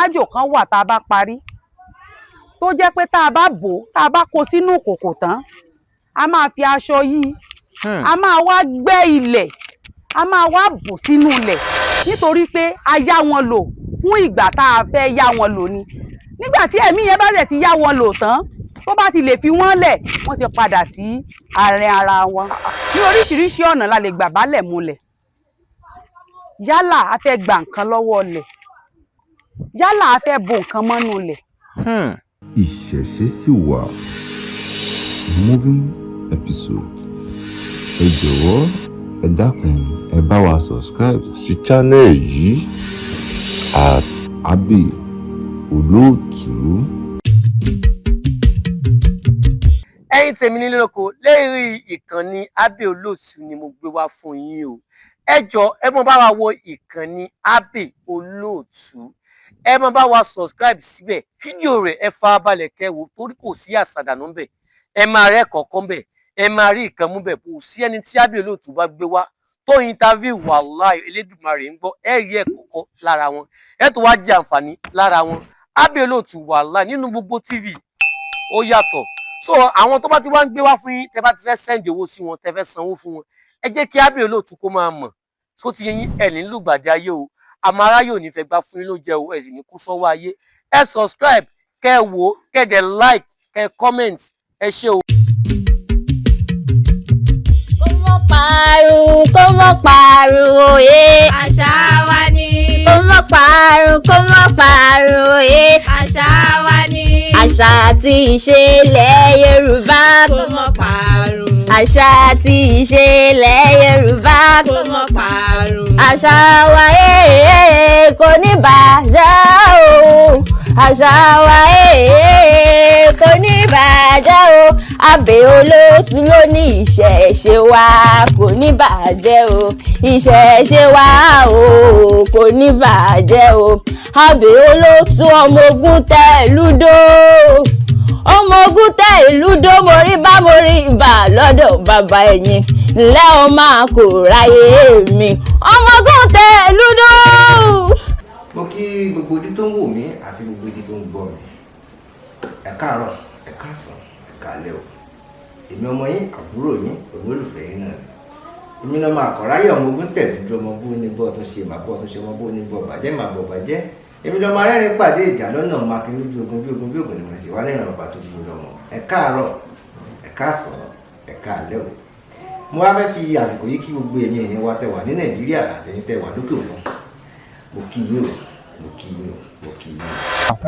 Ájò kan wà tá a bá parí tó jẹ́ pé tá a bá bò ó, tá a bá kó sínú kòkò tán, a máa fi aṣọ yí, a máa wá gbẹ́ ilẹ̀, a máa wá bò sínú ilẹ̀, nítorí pé a yá wọn lò fún ìgbà tá a fẹ́ yá wọn lò ni. Nígbà tí ẹ̀mí yẹn bá dẹ̀ ti yá wọn lò tán, tó bá ti lè fi wọ́n lẹ̀, wọ́n ti padà sí àárín ara wọn. Ní oríṣiríṣi ọ̀nà la lè gbà bálẹ̀ múlẹ̀. Yálà a fẹ́ gba nǹkan lọ́wọ́ ilẹ̀, yálà a fẹ́ bo nǹkan mọ́nú ilẹ̀. Ìṣẹ̀ṣe sì wà. Moving episode. Ẹ jọ̀wọ́, ẹ dákun, ẹ bá wa subscribe sí channel yìí @AbeyOlóòtú. Ẹ̀yin tèmi nílé lóko, lérí ìkànnì Abbey Olóòtú ni mo gbé wá fún yín o. Ẹ jọ, ẹ mọ bá wa wo ìkànnì Abbey Olóòtú, ẹ mọ bá wa subscribe síbẹ̀. Fídíò rẹ̀, ẹ farabalẹ̀ kẹ́ wò, torí kò sí àṣàdànù ńbẹ̀. Ẹ máa rẹ́ kọ̀ọ̀kan ńbẹ̀, ẹ máa rí ìkan mú bẹ̀. Kò sí ẹni tí Abbey Olóòtú bá gbé wá tó interview, wàláì, Elédùmarè ń gbọ́, ẹ rí ẹ̀kọ́ lára wọn, ẹ tó wá jẹ àǹfààní lára wọn. Abbey Olóòtú, wàláì, nínú gbogbo TV, ó yàtọ̀. So àwọn tó bá ti wá ń gbé wá fún yín, tẹ bá ti fẹ́ send owó sí wọn, tẹ fẹ́ sanwó fún wọn, ẹ jẹ́ kí Abbey Olóòtú kó máa mọ̀ tó ti yín. Ẹ̀ ní lùgbàdì ayé o, àmọ́ aráyé ò ní fẹ́ gbá fún yín ló jẹ o, ẹ sì ní kú sọ́wọ́ ayé. Ẹ subscribe, kẹ́ ẹ wò ó, kẹ́ ẹ dẹ̀ like, kẹ́ ẹ comment. Ẹ ṣé o. Kó mọ́ parun, kó mọ́ parun òye. Àṣà wa ni. Kó mọ́ parun, kó mọ́ parun òye. Àṣà wa ni. Àṣà àti ìṣe ilẹ̀ Yorùbá. Kó mọ́ parun. Àṣà àti ìṣe ilẹ̀ Yorùbá. Kó mọ́ parun. Àṣà wa kò ní bàjẹ́ o. Àṣà wa kò ní bàjẹ́ o. Abbey Olóòtú ló ní ìṣẹ̀ṣe wa kò ní bàjẹ́ o. Ìṣẹ̀ṣe wa o, kò ní bàjẹ́ o. Abbey Olóòtú, ọmọ ogun tẹ lúdó, ọmọ ogun tẹ ìlú dó. Mo rí bá mo rí ibà lọ́dọ̀ bàbá ẹ̀yìn ńlẹ́ o, máa kò ráyè mi, ọmọ ogun tẹ ìlú dó. Mo kí gbogbo ojú tó ń wò mí àti gbogbo etí tó ń gbọ́ mi. Ẹ káàárọ̀, ẹ káàsán, ẹ káalẹ́ o. Èmi ọmọ yín, àbúrò yín, olólùfẹ́ yín náà ni. Èmi náà máa kọ̀ráyè, ọmọ ogun tẹ̀dúdú, ọmọ bó ní bọ́ tún ṣe màá bọ́ tún ṣe, ọmọ bó ní bọ́ bàjẹ́ màá bọ̀ bàjẹ́. Èmi lọ́mọ arẹ́rìn pàdé ìjà lọ́nà, ọmọ akin lójú ogun, bí ogun bí ogun ni mo sì wá níran bàbá tó dúró lọ́mọ. Ẹ káàárọ̀, ẹ káàsán, ẹ káalẹ́ o. Mo wá fẹ́ fi àsìkò yìí kí gbogbo ẹ̀yin èèyàn wa tẹ́ wà ní Nàìjíríà àtẹ̀yin tẹ́ wà lókè òkun. Mo kí yín o, mo kí yín o, mo kí yín o.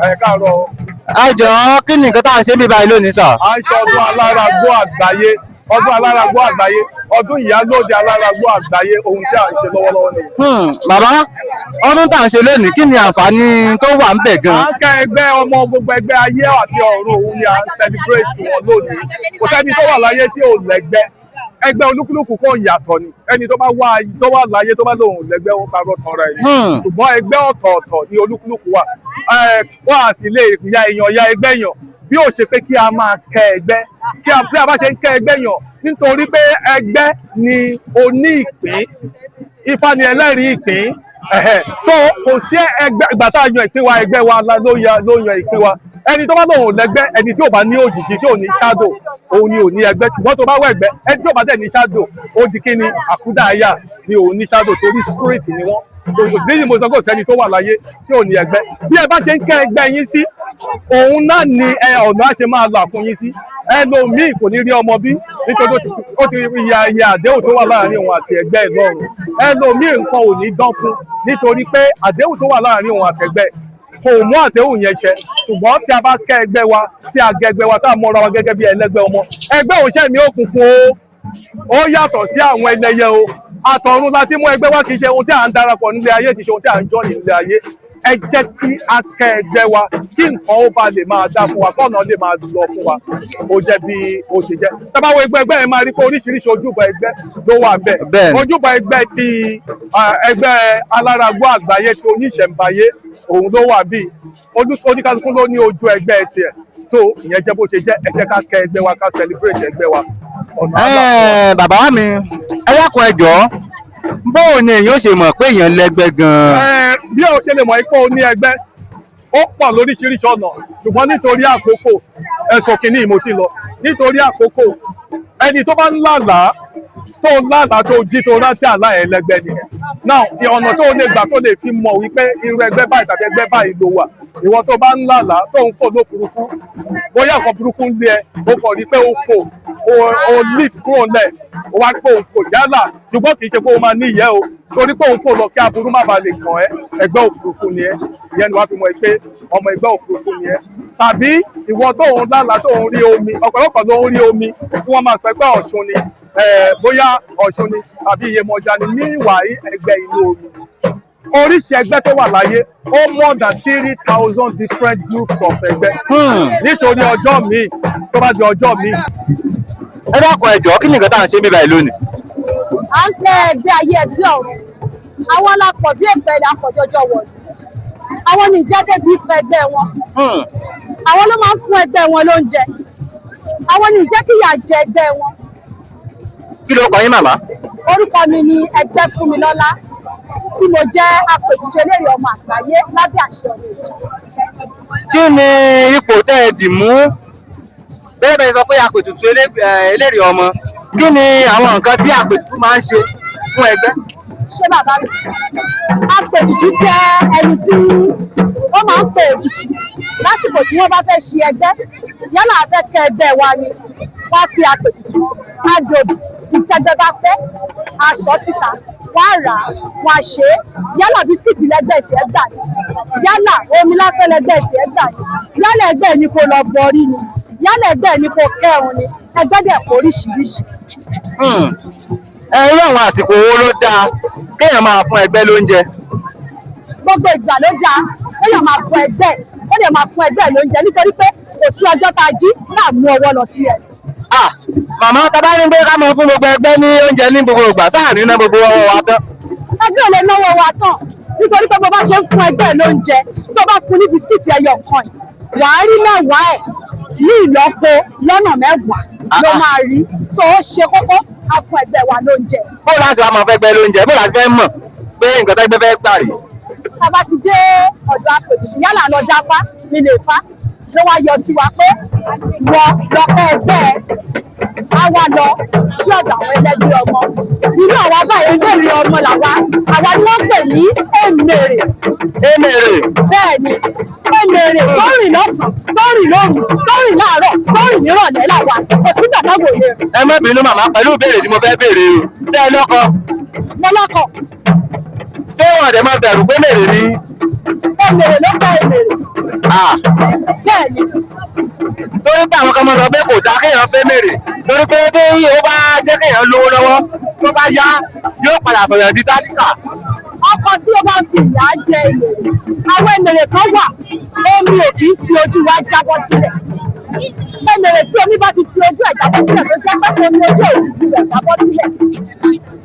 Ẹ káàárọ̀. Ẹ jọ̀ọ́, kí ni nǹkan tá à ń ṣe bí báyìí lónìí sir? À ń ṣe ọdún alárágbó àgbáyé, ọdún alárágbó àgbáyé, ọdún ìyálóde alárágbó àgbáyé, ohun tí à ń ṣe lọ́wọ́lọ́wọ́ nìyẹn. Bàbá, ọdún tá à ń ṣe lónìí, kí ni àǹfààní tó wà ń bẹ̀ gan? À ń kẹ́ ẹgbẹ́ ọmọ gbogbo ẹgbẹ́ ayé àti ọ̀run, òun ni à ń celebrate wọn lónìí. Kò sẹ́ni tó wà láyé tí ò lẹ́gbẹ́. Ẹgbẹ́ olúkúlùkù kò yàtọ̀ ni. Ẹni tó bá wà, tó wà láyé, tó bá lóun lẹ́gbẹ́, ó parọ́ tanra ẹni. Ṣùgbọ́n ẹgbẹ́ ọ̀tọ̀ọ̀tọ̀ ni olúkúlùkù wà. Wọ́n á sì lè ya èèyàn ya ẹgbẹ́ yàn bí ó ṣe pé kí a máa kẹ́ ẹgbẹ́, kí a bí a bá ṣe ń kẹ́ ẹgbẹ́ yàn, nítorí pé ẹgbẹ́ ni oní ìpín, Ifá ni ẹlẹ́rìí ìpín. So kò sí ẹgbẹ́ ìgbà tá a yan ìpín wa, ẹgbẹ́ wa ló yan ìpín wa. Ẹni tó bá lóun ò lẹ́gbẹ́, ẹni tí ò bá ní òjìji, tí ò ní shadow, òun ni ò ní ẹgbẹ́. Ṣùgbọ́n tó bá wọ ẹgbẹ́, ẹni tí ò bá dẹ̀ ní shadow, ó di kí ni? Àkúdàáyà ni òun ní shadow, torí spirit ni wọ́n. Níyì mo sọ, kò sẹ́ni tó wà láyé tí ò ní ẹgbẹ́. Bí ẹ bá ṣe ń kẹ́ ẹgbẹ́ yín sí, òun náà ni ẹ ọ̀nà á ṣe máa là fún yín sí. Ẹlòmíì kò ní rí ọmọ bí nítorí ó ti ya iye àdéhùn tó wà láàrin òun àti ẹgbẹ́ ẹ̀ lọ́rùn. Ẹlòmíì, nǹkan ò ní dán fún nítorí pé àdéhùn tó wà láàrin òun àtẹgbẹ́, kò mú àdéhùn yẹn ṣẹ. Ṣùgbọ́n tí a bá kẹ́ ẹgbẹ́ wa, tí a gẹ ẹgbẹ́ wa, tá a mọ́ra wa gẹ́gẹ́ bí ẹlẹ́gbẹ́ ọmọ ẹgbẹ́, òun mi òkùnkùn o, ó yàtọ̀ sí àwọn ẹlẹ́yẹ o. Àtọ̀run láti mú ẹgbẹ́ wa, kì í ṣe ohun tí à ń darapọ̀ nílé ayé, kì í ṣe ohun tí à ń jọ́ nílé ayé. Ẹ jẹ́ kí a kẹ́ ẹgbẹ́ wa, kí nǹkan ó ba lè máa dá fún wa, kọ́nà lè máa lọ fún wa. Ó jẹ́ bí ó ṣe jẹ́. Tá bá wo ẹgbẹ́, ẹgbẹ́ yẹn, máa rí pé oríṣiríṣi ojúbọ ẹgbẹ́ ló wà bẹ́ẹ̀. Ojúbọ ẹgbẹ́ ti ẹgbẹ́ alárágbó àgbáyé ti oníṣẹ̀ǹbáyé, òun ló wà bíi oníkálukú ló ní ojú ẹgbẹ́ tiẹ̀. So ìyẹn jẹ́ bó ṣe jẹ́. Ẹ jẹ́ ká kẹ́ ẹgbẹ́ wa, ká celebrate ẹgbẹ́ wa, ọ̀nà á là fún wa. Bàbá mi, ẹ dákun, ẹ jọ̀ọ́, bóò ni èèyàn ó ṣe mọ̀ pé èèyàn lẹ́gbẹ́ gan-an? Bí o ṣe lè mọ̀ pé o ní ẹgbẹ́ Ó pọ̀ lóríṣiríṣi ọ̀nà, ṣùgbọ́n nítorí àkókò, ẹ̀sùn kìíní mo ti lọ nítorí àkókò. Ẹni tó bá ń lálàá, tó ń lálàá, tó jí, tó rántí àlá ẹ̀, lẹ́gbẹ́ nìyẹn. Now, ọ̀nà tó lè gbà tó lè fi mọ̀ wípé irú ẹgbẹ́ báyìí tàbí ẹgbẹ́ báyìí ló wà: ìwọ tó bá ń lálàá tó ń fò lófurufú, bóyá nǹkan burúkú ń lé ẹ, ó kàn rí pé ó fò, ó lift kúrò ńlẹ̀, ó wá rí pé òun fò yálà, ṣùgbọ́n kì í ṣe pé ó máa ní ìyẹ́ o, torí pé òun fò lọ kí aburú má bàa lè kàn ẹ́, ẹgbẹ́ òfurufú ni ẹ́. Ìyẹn ni wàá fi mọ̀ pé ọmọ ẹgbẹ́ òfurufú ni ẹ́. Tàbí ìwọ tó ń lálàá tó ń rí omi, ọ̀pọ̀lọpọ̀ ló ń rí omi kí wọ́n máa sọ pé Ọ̀ṣun ni, bóyá Ọ̀ṣun ni tàbí Iyemọja ni, níwàá ẹgbẹ́ inú omi. Oríṣi ẹgbẹ́ tó wà láyé, ó more than 3,000 different groups of ẹgbẹ́. Nítorí ọjọ́ míì, tó bá di ọjọ́ míì. Ẹ dákun, ẹ jọ̀ọ́, kí ni nǹkan tá à ń ṣe níbí báyìí lónìí? À ń tẹ ẹgbẹ́ ayé, ẹgbẹ́ ọ̀run. Àwọn alákọ̀ bí èpè akọ̀jọjọ wọ̀nyí, àwọn ní ìjẹ́dẹ́ bí ipò ẹgbẹ́ wọn. Àwọn ló máa ń fún ẹgbẹ́ wọn lóúnjẹ. Àwọn ní ìjẹ́ kíyà jẹ ẹgbẹ́ wọn. Kí ló kọ yín, màmá? Orúkọ mi ni Ẹgbẹ́ Fúnmilọ́lá, tí mo jẹ́ apètùtù eléré ọmọ àgbáyé lábẹ́ àṣẹ ọ̀nà ìjọ. Kí ni ipò tẹ́ ẹ dì mú? Bẹ́ẹ̀ bẹ́ẹ̀ sọ pé àpètùtù eléré ọmọ, kí ni àwọn nǹkan tí àpètùtù máa ń ṣe fún ẹgbẹ́? Ṣé bàbá mi, apètùtù jẹ́ ẹni tí ó máa ń pè ètùtù lásìkò tí wọ́n bá fẹ́ ṣe ẹgbẹ́. Yálà a fẹ́ kẹ́ ẹgbẹ́ wa ni, wọ́n á pe apètùtù, á dòbò ìtẹ́gbẹ́ bá fẹ́ aṣọ síta, wọ́n á rà á, wọ́n á ṣe é. Yálà biscuit lẹ́gbẹ̀ẹ́ tiẹ̀ gbà ní, yálà omi lásán lẹ́gbẹ̀ẹ́ tiẹ̀ gbà ní, yálà ẹgbẹ́ ni kò lọ bọrí ni, yálà ẹgbẹ́ ni kò kẹ́hún ni. Ẹgbẹ́ dẹ̀ kó oríṣiríṣi. Ẹ irú àwọn àsìkò wo ló dáa kéèyàn máa fún ẹgbẹ́ lóúnjẹ? Gbogbo ìgbà ló dáa kéèyàn máa fún ẹgbẹ́, ó dẹ̀ máa fún ẹgbẹ́ lóúnjẹ, nítorí pé kò sí ọjọ́ tá a jí náà mú ọwọ́ lọ sí ẹ. Ah, màmá, tá bá ní pé ká máa fún gbogbo ẹgbẹ́ ní oúnjẹ ní gbogbo ìgbà, sáà ní ná gbogbo ọwọ́ wa tán? Ẹgbẹ́ ò lè náwó wa tán, nítorí pé bó bá ṣe ń fún ẹgbẹ́ lóúnjẹ, tó bá fún ní biscuit ẹyọ kan yìí, wàá rí 10 ẹ̀ ní ìlọ́po lọ́nà 10 ló máa rí. So ó ṣe kókó ká fún ẹgbẹ́ wa lóúnjẹ. Bó láti wá máa fẹ́ gbẹ́ lóúnjẹ? Bó láti fẹ́ mọ̀ pé nǹkan tẹ́gbẹ́ fẹ́ gbà rèé? Tá a bá ti dé ọ̀dọ̀ apètùtù, yálà lọ dáfá nílé Ifá, ló wá yọ sí wa pé wọ́n lọ́kọ́ ẹgbẹ́ ẹ, á wá lọ sí ọ̀dọ̀ àwọn ẹlẹ́gbẹ́ ọmọ. Irú àwa báyìí, ẹgbẹ́ ọmọ làwa. Àwa ni wọ́n pè ní èmèrè. Èmèrè? Bẹ́ẹ̀ ni, èmèrè tó rìn lọ́sàn-án, tó rìn lóru, tó rìn láàárọ̀, tó rìn nírọ̀lẹ́ làwa. Kò sígbà táwọn ò lè rìn. Ẹ má bínú, màmá, pẹ̀lú ìbéèrè tí mo fẹ́ béèrè o, ṣé ẹ lọ́kọ? Mo lọ́kọ. Ṣé wọn dẹ̀ máa bẹ̀rù pé mèrè ni? Èmèrè ló fẹ́ èmèrè. Ah. Bẹ́ẹ̀ ni. Torí pé àwọn kan máa sọ pé kò dáa kéèyàn fẹ́ mèrè, torí pé tí ó bá jẹ́ kéèyàn lówó lọ́wọ́, tó bá yá yóò padà sọ̀yàn di tálíkà. Ọkọ tí ó bá ń fi ìyà jẹ èmèrè, àwọn èmèrè kan wà, omi ò kì í ti ojú wa jábọ́ sílẹ̀. Èmèrè tí omi bá ti ti ojú ẹ̀ jábọ́ sílẹ̀, tó jẹ́ pé omi ojú òòlù rẹ̀ jábọ́ sílẹ̀,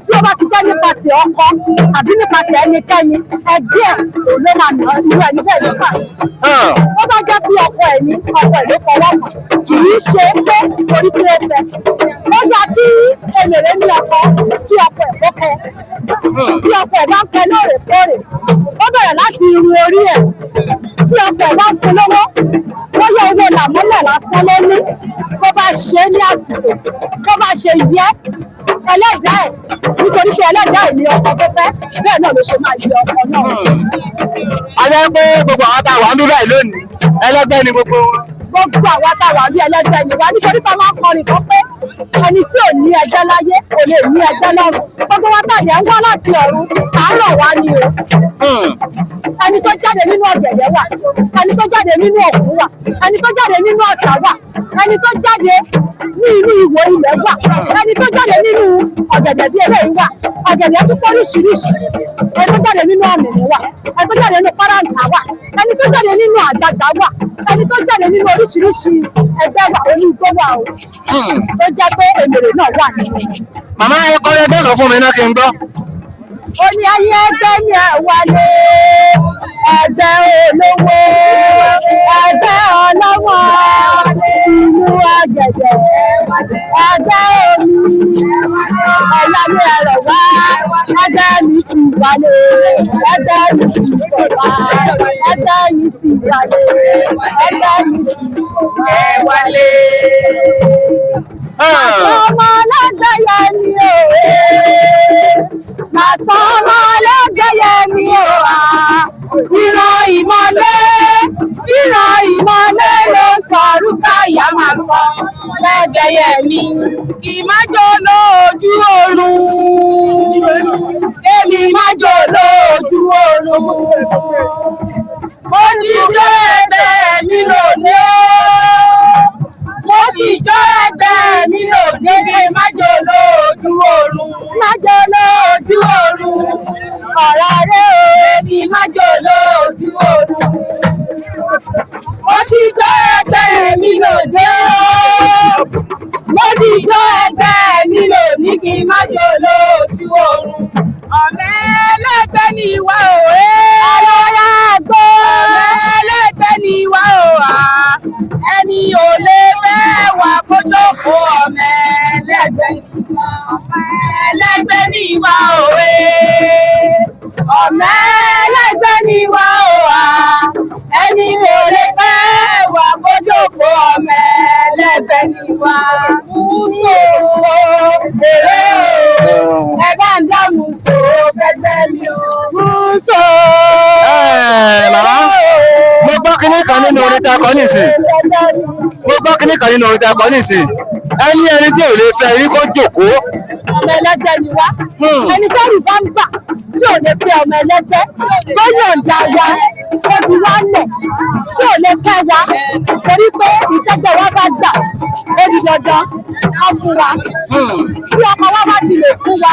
tí ó bá ti jẹ́ nípasẹ̀ ọkọ àbí nípasẹ̀ ẹnikẹ́ni, ẹgbẹ́ ẹ̀ òun ló máa nà irú ẹni bẹ́ẹ̀ nípa. Ó bá jẹ́ pé ọkọ ẹ̀ ní, ọkọ ẹ̀ ló fọwọ́ kàn, kì í ṣe pé torí pé ó fẹ́. Ó yá kí èmèrè ní ọkọ, kí ọkọ ẹ̀ kó kẹ́. Tí ọkọ ẹ̀ bá ń fẹ́ lóòrèkóòrè, ó bẹ̀rẹ̀ láti irun orí ẹ̀. Tí ọkọ ẹ̀ bá ń fún lówó, bóyá owó làmúlẹ̀ lásán ló ní, bó bá ṣe é ní àsìkò, bó bá ṣe yẹ ẹlẹ́dàá ẹ̀, nítorí pé ẹlẹ́dàá ẹ̀ ní ọkọ tó fẹ́, bẹ́ẹ̀ náà ló ṣe máa yẹ ọkọ náà. A jẹ́ pé gbogbo àwọn tá a wà ń bí báyìí lónìí, ẹlẹ́gbẹ́ ni gbogbo wọn. Gbogbo àwa tá a wà bí ẹlẹ́gbẹ́ ni wa, nítorí pé a máa ń kọrin kan pé ẹni tí ò ní ẹgbẹ́ láyé kò lè ní ẹgbẹ́ lọ́run. Gbogbo wa tàbí ẹ̀ ń wá láti ọ̀run, àárọ̀ wa ni o. Ẹni tó jáde nínú ọ̀gẹ̀dẹ̀ wà, ẹni tó jáde nínú òkun wà, ẹni tó jáde nínú ọ̀sà wà, ẹni tó jáde ní inú ìwò ilẹ̀ wà, ẹni tó jáde nínú ọ̀gẹ̀dẹ̀ bí eléyìí wà. Ọ̀gẹ̀dẹ̀ tún pọ̀ oríṣiríṣi. Ẹni tó jáde nínú ọ̀mìnì wà, ẹni tó jáde nínú páráǹtà wà, ẹni tó jáde nínú àgbàgbà wà, ẹni tó jáde nínú oríṣiríṣi ẹgbẹ́ wà, onígbó wà o, tó jẹ́ pé èmèrè náà wà nínú wọn. Màmá, ẹ kọ́ ẹgbẹ́ kan fún mi náà kí n gbọ́. Ó ní ayé ẹgbẹ́ ni ẹ wálé, ẹgbẹ́ olówó, ẹgbẹ́ ọlọ́wọ́, tìlú ọ̀gẹ̀dẹ̀, ẹgbẹ́ omi. Ẹ̀yà mi ẹ̀rọ̀ wá, ẹgbẹ́ mi ti wálé, ẹgbẹ́ mi ti bọ̀ wá, ẹgbẹ́ mi ti wálé, ẹgbẹ́ mi ti bọ̀ wá. Ẹ wálé. Màsọ́mọ́ lẹ́gbẹ̀yẹ mi ò màsọ́mọ́ lẹ́gbẹ̀yẹ mi ò à. Ìran ìmọ̀lé, ìran ìmọ̀lé ló sọ̀rọ̀ káyà máa sọ lẹ́gbẹ̀yẹ mi. Kì má jó lójú oorun. Èmi má jó lójú oorun. Mo ti jó ẹgbẹ́ mi lónìí o. Mo ti jó ẹgbẹ́ mi lónìí kí má jó lójú oorun. Má jó lójú oorun, ọ̀rọ̀ rẹ̀ o. Èmi má jó lójú oorun. Mo ti jó ẹgbẹ́ mi lónìí o. Mo ti jó ẹgbẹ́ mi lónìí kí má jó lójú oorun. Ọmọ ẹlẹ́gbẹ́ ni wá o ẹ́. Ọ̀rọ̀ àgbò. Ọmọ ẹlẹ́gbẹ́ ni wá o à. Ẹni ò lè fẹ́ wà kó jókòó ọmọ ẹlẹ́gbẹ́ ni wá. Ọmọ ẹlẹ́gbẹ́ ni wá o ẹ́. Ọmọ ẹlẹ́gbẹ́ ni wá o à. Ẹni ò lè fẹ́ wà kó jókòó ọmọ ẹlẹ́gbẹ́ ni wá. Mùsùlùmí èrè o. Ẹ bá ń dá mùsùlùmí fẹ́gbẹ́ mi o. Mùsùlùmí. Màmá, mo gbọ́ kinní kan nínú orin tá a kọ nísìn. Mo gbọ́ kinní kan nínú orin tá a kọ nísìn. Ẹni ẹni tí ò lè fẹ́ rí kó jókòó. Ọmọ ẹlẹ́gbẹ́ ni wá. Ẹni tẹ́rù bá ń bà tí ò lè fẹ́ ọmọ ẹlẹ́gbẹ́ tó yọ̀ǹda wa tó fi wá lẹ̀ tí ò lè kẹ́ wa torí pé ìtẹ́gbẹ́ wa bá gbà ó di dandan á fún wa. Tí ọkọ wa bá ti lè fún wa,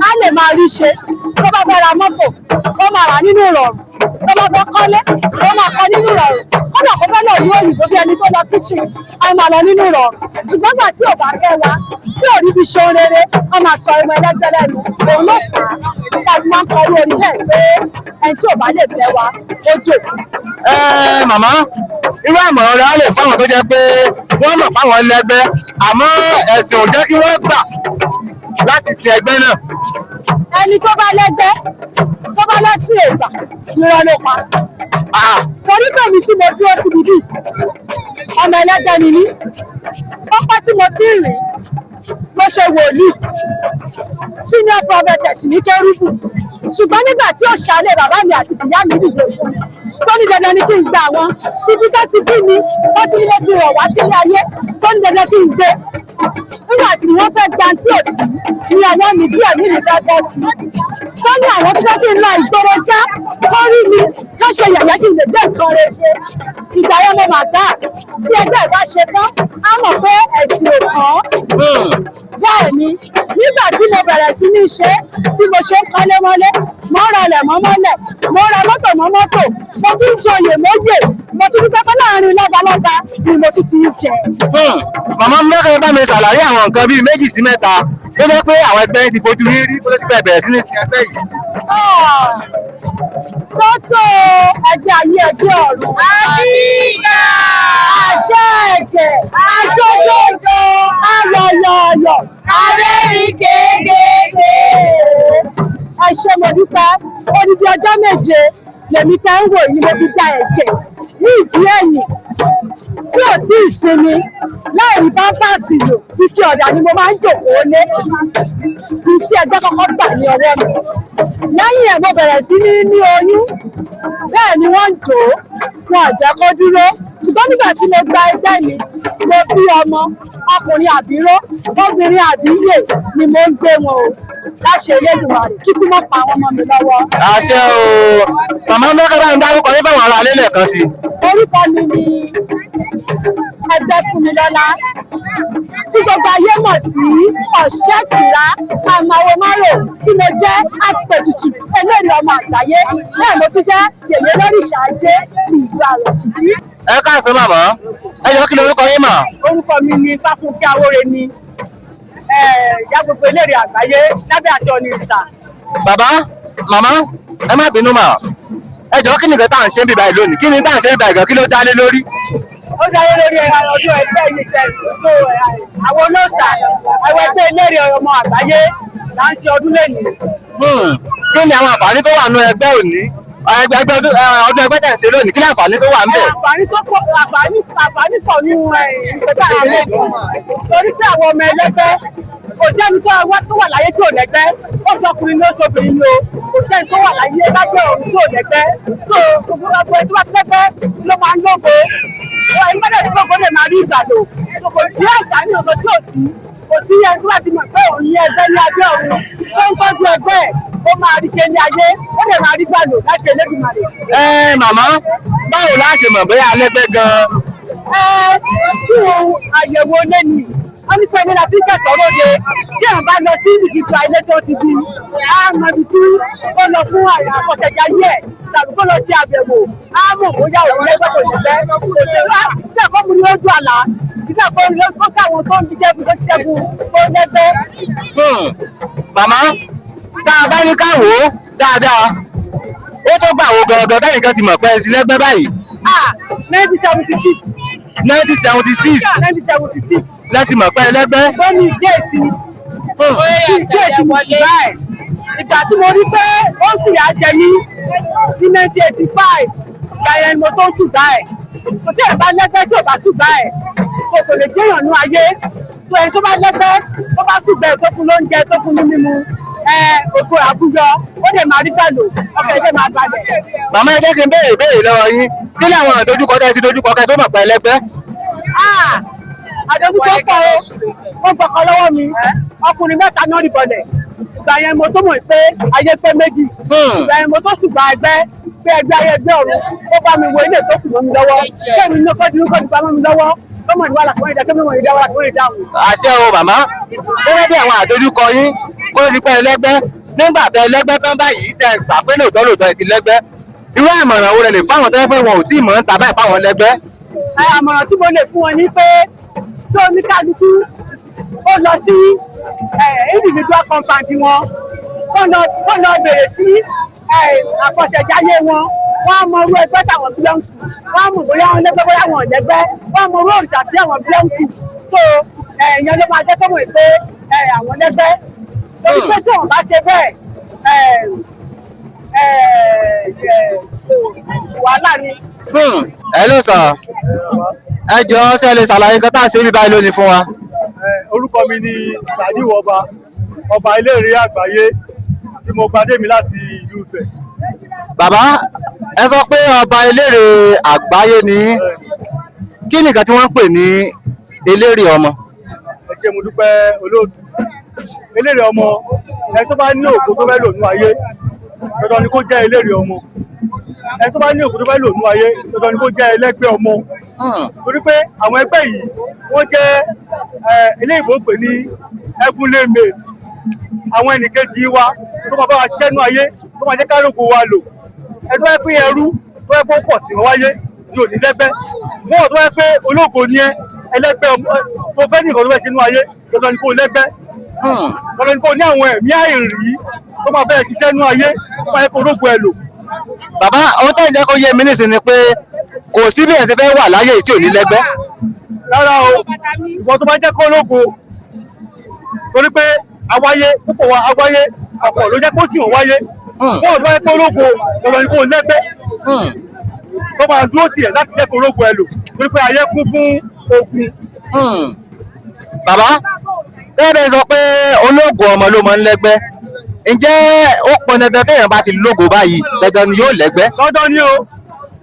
á lè máa rí ṣe. Tó bá fẹ́ ra mọ́tò, ó máa rà nínú ìrọ̀rùn. Tó bá fẹ́ kọ́lé, ó máa kọ́ nínú ìrọ̀rùn. Kódà kó fẹ́ lọ ìlú òyìnbó bí ẹni tó lọ kíchìn, á máa lọ nínú ìrọ̀rùn. Ṣùgbọ́n gbà tí ò bá kẹ́ wa, tí ò rí ibi ṣe ohun rere, á máa sọ ọmọ ẹlẹ́gbẹ́ lẹ́nu. Òun ló fà á tá a fi máa ń kọ irú orin bẹ́ẹ̀ pé ẹni tí ò bá lè fẹ́ wa, ó jòkó. Màmá, irú àmọ̀ràn rẹ̀ á lè fáwọn tó jẹ́ pé wọ́n mọ̀ fáwọn lẹ́gbẹ́ àmọ́ ẹ̀sìn ò jẹ́ kí wọ́n gbà láti sin ẹgbẹ́ náà. Ẹni tó bá lẹ́gbẹ́ tó bá lẹ́sìn ègbà irọ́ ló pa. Torí pé mi tí mo dúró síbi bíi ọmọ ẹlẹ́gbẹ́ ni mí. Ọpẹ́ tí mo ti ń rìn mo ṣe wòlíì senior prophetess ní kérúbù, ṣùgbọ́n nígbà tí òṣàlẹ̀ bàbá mi àti tìyá mi dìde tó ní dandan ni kí n gba àwọn ibi tó ti bí mi tó ti ní mo ti rọ̀ wá sílé ayé tó ní dandan kí n gbé. Nígbà tí wọ́n fẹ́ gba tí ò sí ní ọwọ́ mi díẹ̀ ní mi fẹ́ bọ́ sí tó ní àwọn tó fẹ́ kí n lọ ìgboro já kó rí mi kó ṣe yẹ̀yẹ́ kí n lè gbé nǹkan rẹ̀ ṣe. Ìgbà yẹn mo mà gbà tí ẹgbẹ́ ìbá ṣe tán á mọ̀ pé ẹ̀sìn ò kàn án. Bẹ́ẹ̀ ni nígbà tí mo bẹ̀rẹ̀ sí ní ṣe bí mo ṣe ń kọ́lé mọ́lé, mo ń ralẹ̀ mọ́ mọ́lẹ̀, mo ń ra mọ́tò mọ́ mọ́tò, mo tún ń joyè mọ́yè, mo tún dúpẹ́ pé láàrin lọ́balọ́ba ni mo tún ti ń jẹ. Màmá mi lọ́kàn bá mi ṣàlàyé àwọn nǹkan bíi méjì sí mẹ́ta tó jẹ́ pé àwọn ẹgbẹ́ ti fojú rí rí tó ti bẹ̀rẹ̀ sí ní sin ẹgbẹ́ yìí. Tótó ẹgbẹ́ ayé ẹgbẹ́ ọ̀run. Àbíkà. Àṣẹ ẹ̀gẹ̀ àjọjọjọ ayọ̀yọ̀yọ̀ Arẹ́rìn kéékèèké. Ẹ ṣé mo dúpẹ́. Odidi ọjọ́ 7 lèmi tẹ́ ń wò yìí ni mo fi gba ẹ̀jẹ̀ ní ìdí ẹ̀yìn tí ò sí ìsinmi láì rí pámpásì lò. Ike ọ̀dà ni mo máa ń jòkóó lé ibi tí ẹgbẹ́ kọ́kọ́ gbà ní ọwọ́ mi. Lẹ́yìn ẹ̀ mo bẹ̀rẹ̀ sí ní ní oyún, bẹ́ẹ̀ ni wọ́n ń dò ó, wọn ò jẹ́ kó dúró. Ṣùgbọ́n nígbà tí mo gba ẹgbẹ́ mi, mo bí ọmọ ọkùnrin àbíró, obìnrin àbíyè ni mo ń gbé wọn o. Láṣẹ Elédùmarè kíkú mọ́ pa àwọn ọmọ mi lọ́wọ́. Àṣẹ o, màmá mẹ́kẹ́ bá ń dárúkọ yín fáwọn ará ilé lẹ́ẹ̀kan sí. Orúkọ mi ni Ẹgbẹ́fúnmilọ́lá tí gbogbo ayé mọ̀ sí Ọ̀ṣẹ́tìrá Àmàwò Márò, tí mo jẹ́ apẹ̀tùtù ẹlẹ́rìí ọmọ àgbáyé, bẹ́ẹ̀ mo tún jẹ́ yèyé lóríṣà ajé ti ìlú Àrọ̀jìjí. Ẹ káàsán màmá, ẹ jọ̀ọ́ kí lorúkọ yín mà? Orúkọ mi ni Fáfúnkẹ́ Awóreni, ìyá gbogbo eléré àgbáyé lábẹ́ àṣẹ Ọ̀nìrìṣà. Bàbá, màmá, ẹ má bínú mà. Ẹ jọ̀ọ́ kí ni nǹkan tá à ń ṣe ń bíbá yìí lónìí? Kí ni tá à ń ṣe ń bíbá yìí gan? Kí ló dá lé lórí? Ó dáyé lórí ọdún ẹgbẹ́ yìí ṣe tó àwọn olóòṣà, àwọn ẹgbẹ́ eléré ọmọ àgbáyé là ń ṣe ọdún lẹ́nu. Kí ni àwọn àǹfààní tó wà nínú ẹgbẹ́ òní, ẹgbẹ́ ọdún ẹgbẹ́ tẹ̀ ń ṣe lónìí, kí ni àǹfààní tó wà ń bẹ̀? Àǹfààní tó pọ̀, àǹfààní pọ̀ nínú ìṣẹ̀dá àwọn ẹgbẹ́, torí pé àwọn ọmọ ẹlẹ́gbẹ́, kò jẹ́ni tó wá tó wà láyé tí ò lẹ́gbẹ́. Ó sọkùnrin ní, ó sọbìnrin ní o, kò jẹ́ni tó wà láyé lábẹ́ ọ̀run tí ò lẹ́gbẹ́. Tó gbogbo ẹgbẹ́ tó bá ti lẹ́gbẹ́ ló máa ń lógo. Ẹni bá dẹ̀ tó lógo lè máa rí ìgbàlò. Kò sí àǹfààní ọ̀sán tí ò sí. Kò sí ẹni tó bá ti mọ̀ pé òun ní ẹgbẹ́ ní abẹ́ ọ̀run tó ń tọ́jú ẹgbẹ́ ẹ̀, ó máa rí ṣe ní ayé, ó lè máa rí gbàlò láti Elédùmarè. Ẹ màmá, báwo la ṣe mọ̀ bóyá alẹ́gbẹ́ gan-an? Ẹ tí òun àyẹ̀wò lẹ́nu, wọ́n ní pé nílá tí kẹsàn-án lóde, tí àwọn bá lọ sí ìdìbò ilé tó ti bí, á mọ ibi tí ó lọ fún àkọsẹ̀jáyé ẹ̀, tàbí kó lọ sí àbẹ̀wò, á mọ̀ bóyá òun lẹ́gbẹ́ kò sí fẹ́ kò sí wá tí àkọ́ mu ní ojú àlá tí àkọ́ mu ní ojú káwọn tó ń jíṣẹ́ fún, tó jíṣẹ́ fún tó lẹ́gbẹ́. Màmá, tá a bá ní ká wò ó dáadáa, ó tó gbà wo gangan tẹ́yìn kan ti mọ̀ pé ẹ ti lẹ́gbẹ́ báyìí? Ah, 1976. 1976? 1976. Láti mọ̀ pé ẹ lẹ́gbẹ́. Ó ní ìdíyèsí ìdíyèsí mi sì báyìí. Ìgbà tí mo rí pé ó ń fìyà jẹ mí ní 1985, ìgbà yẹn ni mo tó ń ṣùgbà ẹ̀. Kò tí ẹ̀ bá lẹ́gbẹ́, tí ò bá ṣùgbà ẹ̀, kò lè jẹ́yàn nú ayé. Tó ẹni tó bá lẹ́gbẹ́, tó bá ṣùgbà ẹ̀, tó fún lóúnjẹ, tó fún ní mímu, ẹ ògo àbúyọ, ó lè máa rí gbàlò, ọkọ̀ ẹ̀ lè máa balẹ̀. Màmá, ẹ jẹ́ kí n béèrè ìbéèrè lọ́wọ́ yín. Kí ni àwọn ìdojúkọ tẹ́ ẹ ti dojúkọ kẹ́ tó mọ̀ pé ẹ lẹ́gbẹ́? Ah, àdójúkọ pọ̀ o. Wọ́n gbọ́kọ lọ́wọ́ mi, ọkùnrin mẹ́ta náà rí bọ̀lẹ̀. Ìgbà yẹn mo tó mọ̀ pé ayé pé méjì. Ìgbà yẹn mo tó ṣùgbọ́n ẹgbẹ́ pé ẹgbẹ́ ayé, ẹgbẹ́ ọ̀run, ó bá mi wo ilé tó kù mọ́ mi lọ́wọ́, kẹ́mi ní kọ́jú kọ́jú bá mọ́ mi lọ́wọ́, tó mọ̀ ní wàhálà kò ní ìdá, kẹ́mi mọ̀ ní ìdá wàhálà kò ní ìdáhùn. Àṣẹ o. Màmá, gẹ́gẹ́ bí àwọn àdojúkọ yín kó ló ti pẹ́ lẹ́gbẹ́, nígbà tẹ lẹ́gbẹ́ tán báyìí, tẹ gbà pé lóòótọ́ lóòótọ́ ẹ ti lẹ́gbẹ́, irú àmọ̀ràn wo lẹ lè fáwọn tẹ́ pé wọn ò tí ì mọ̀ ń ta báyìí fáwọn lẹ́gbẹ́? Àmọ̀ràn tí mo lè fún wọn ni pé tó oníkálukú ó lọ sí individual compound wọn, kó lọ bèrè sí àkọsẹ̀jáyé wọn. Wọ́n á mọ irú ẹgbẹ́ táwọn belong to, wọ́n á mọ̀ bóyá wọn lẹ́gbẹ́, bóyá wọn ò lẹ́gbẹ́, wọ́n á mọ irú òrìṣà tí àwọn belong to. So ìyẹn ló máa jẹ́ kó mọ̀ pé àwọn lẹ́gbẹ́, torí pé tí wọ́n bá ṣe bẹ́ẹ̀, wàhálà ni. Hello sir, ẹ jọ̀ọ́, ṣé ẹ lè ṣàlàyé nǹkan tá a ṣe níbi báyìí lónìí fún wa? Orúkọ mi ni Tàdíwọ̀ Ọba, ọba eléré àgbáyé tí mo gbadé mi láti ìlú Ifẹ̀. Bàbá, ẹ sọ pé ọba eléré àgbáyé ni yín. Kí nìkan tí wọ́n ń pè ní eléré ọmọ? Ẹ ṣé, mo dúpẹ́ olóòtú. Eléré ọmọ, ẹni tó bá ní ògo tó fẹ́ lò nínú ayé, dandan ni kó jẹ́ eléré ọmọ. Ẹni tó bá ní ògo tó fẹ́ lò nínú ayé, dandan ni kó jẹ́ ẹlẹ́gbẹ́ ọmọ, torí pé àwọn ẹgbẹ́ yìí, wọ́n jẹ́ eléyìnbó pè ní heavenly mate, àwọn ẹnìkejì wa tó máa bá wa ṣiṣẹ́ nínú ayé, tó máa jẹ́ ká rògbò wa lò. Ẹni tó bá yẹ pé ẹrú tó yẹ kó pọ̀ sí wọn wáyé ní òní lẹ́gbẹ́ wọ́n. Tó bá yẹ pé ológo ni ẹ, ẹlẹ́gbẹ́ ọmọ tó fẹ́ ní nǹkan tó fẹ́ ṣe nínú ayé, dandan ni kó lẹ́gbẹ́, dandan ni kó ní àwọn ẹ̀mí àìrí tó máa bẹ́ẹ̀ ṣiṣẹ́ nínú ayé, tó máa yẹ kó rógo ẹ lò. Bàbá, ohun tẹ́ ń jẹ́ kó yé mi nísìnyí ni pé kò sí bí ẹ̀ ṣe fẹ́ wà láyé tí ò ní lẹ́gbẹ́. Rárá o. Ìwọ tó bá jẹ́ kó lógo, torí pé awáyé púpọ̀ wa, awáyé ọ̀pọ̀ ló jẹ́ kó sì wọ́n wáyé. Wọ́n tó bá jẹ́ kó lógo, dandan ni kó lẹ́gbẹ́ tó máa dúró tiẹ̀ láti jẹ́ kó rógo ẹ lò, torí pé ayé kún fún ogun. Bàbá, bẹ́ẹ̀ bẹ́ẹ̀ sọ pé ológo ọmọ ló máa ń lẹ́gbẹ́, ǹjẹ́ ó pọn dandan téèyàn bá ti lógo báyìí, dandan ni yóò lẹ́gbẹ́? Dandan ni o,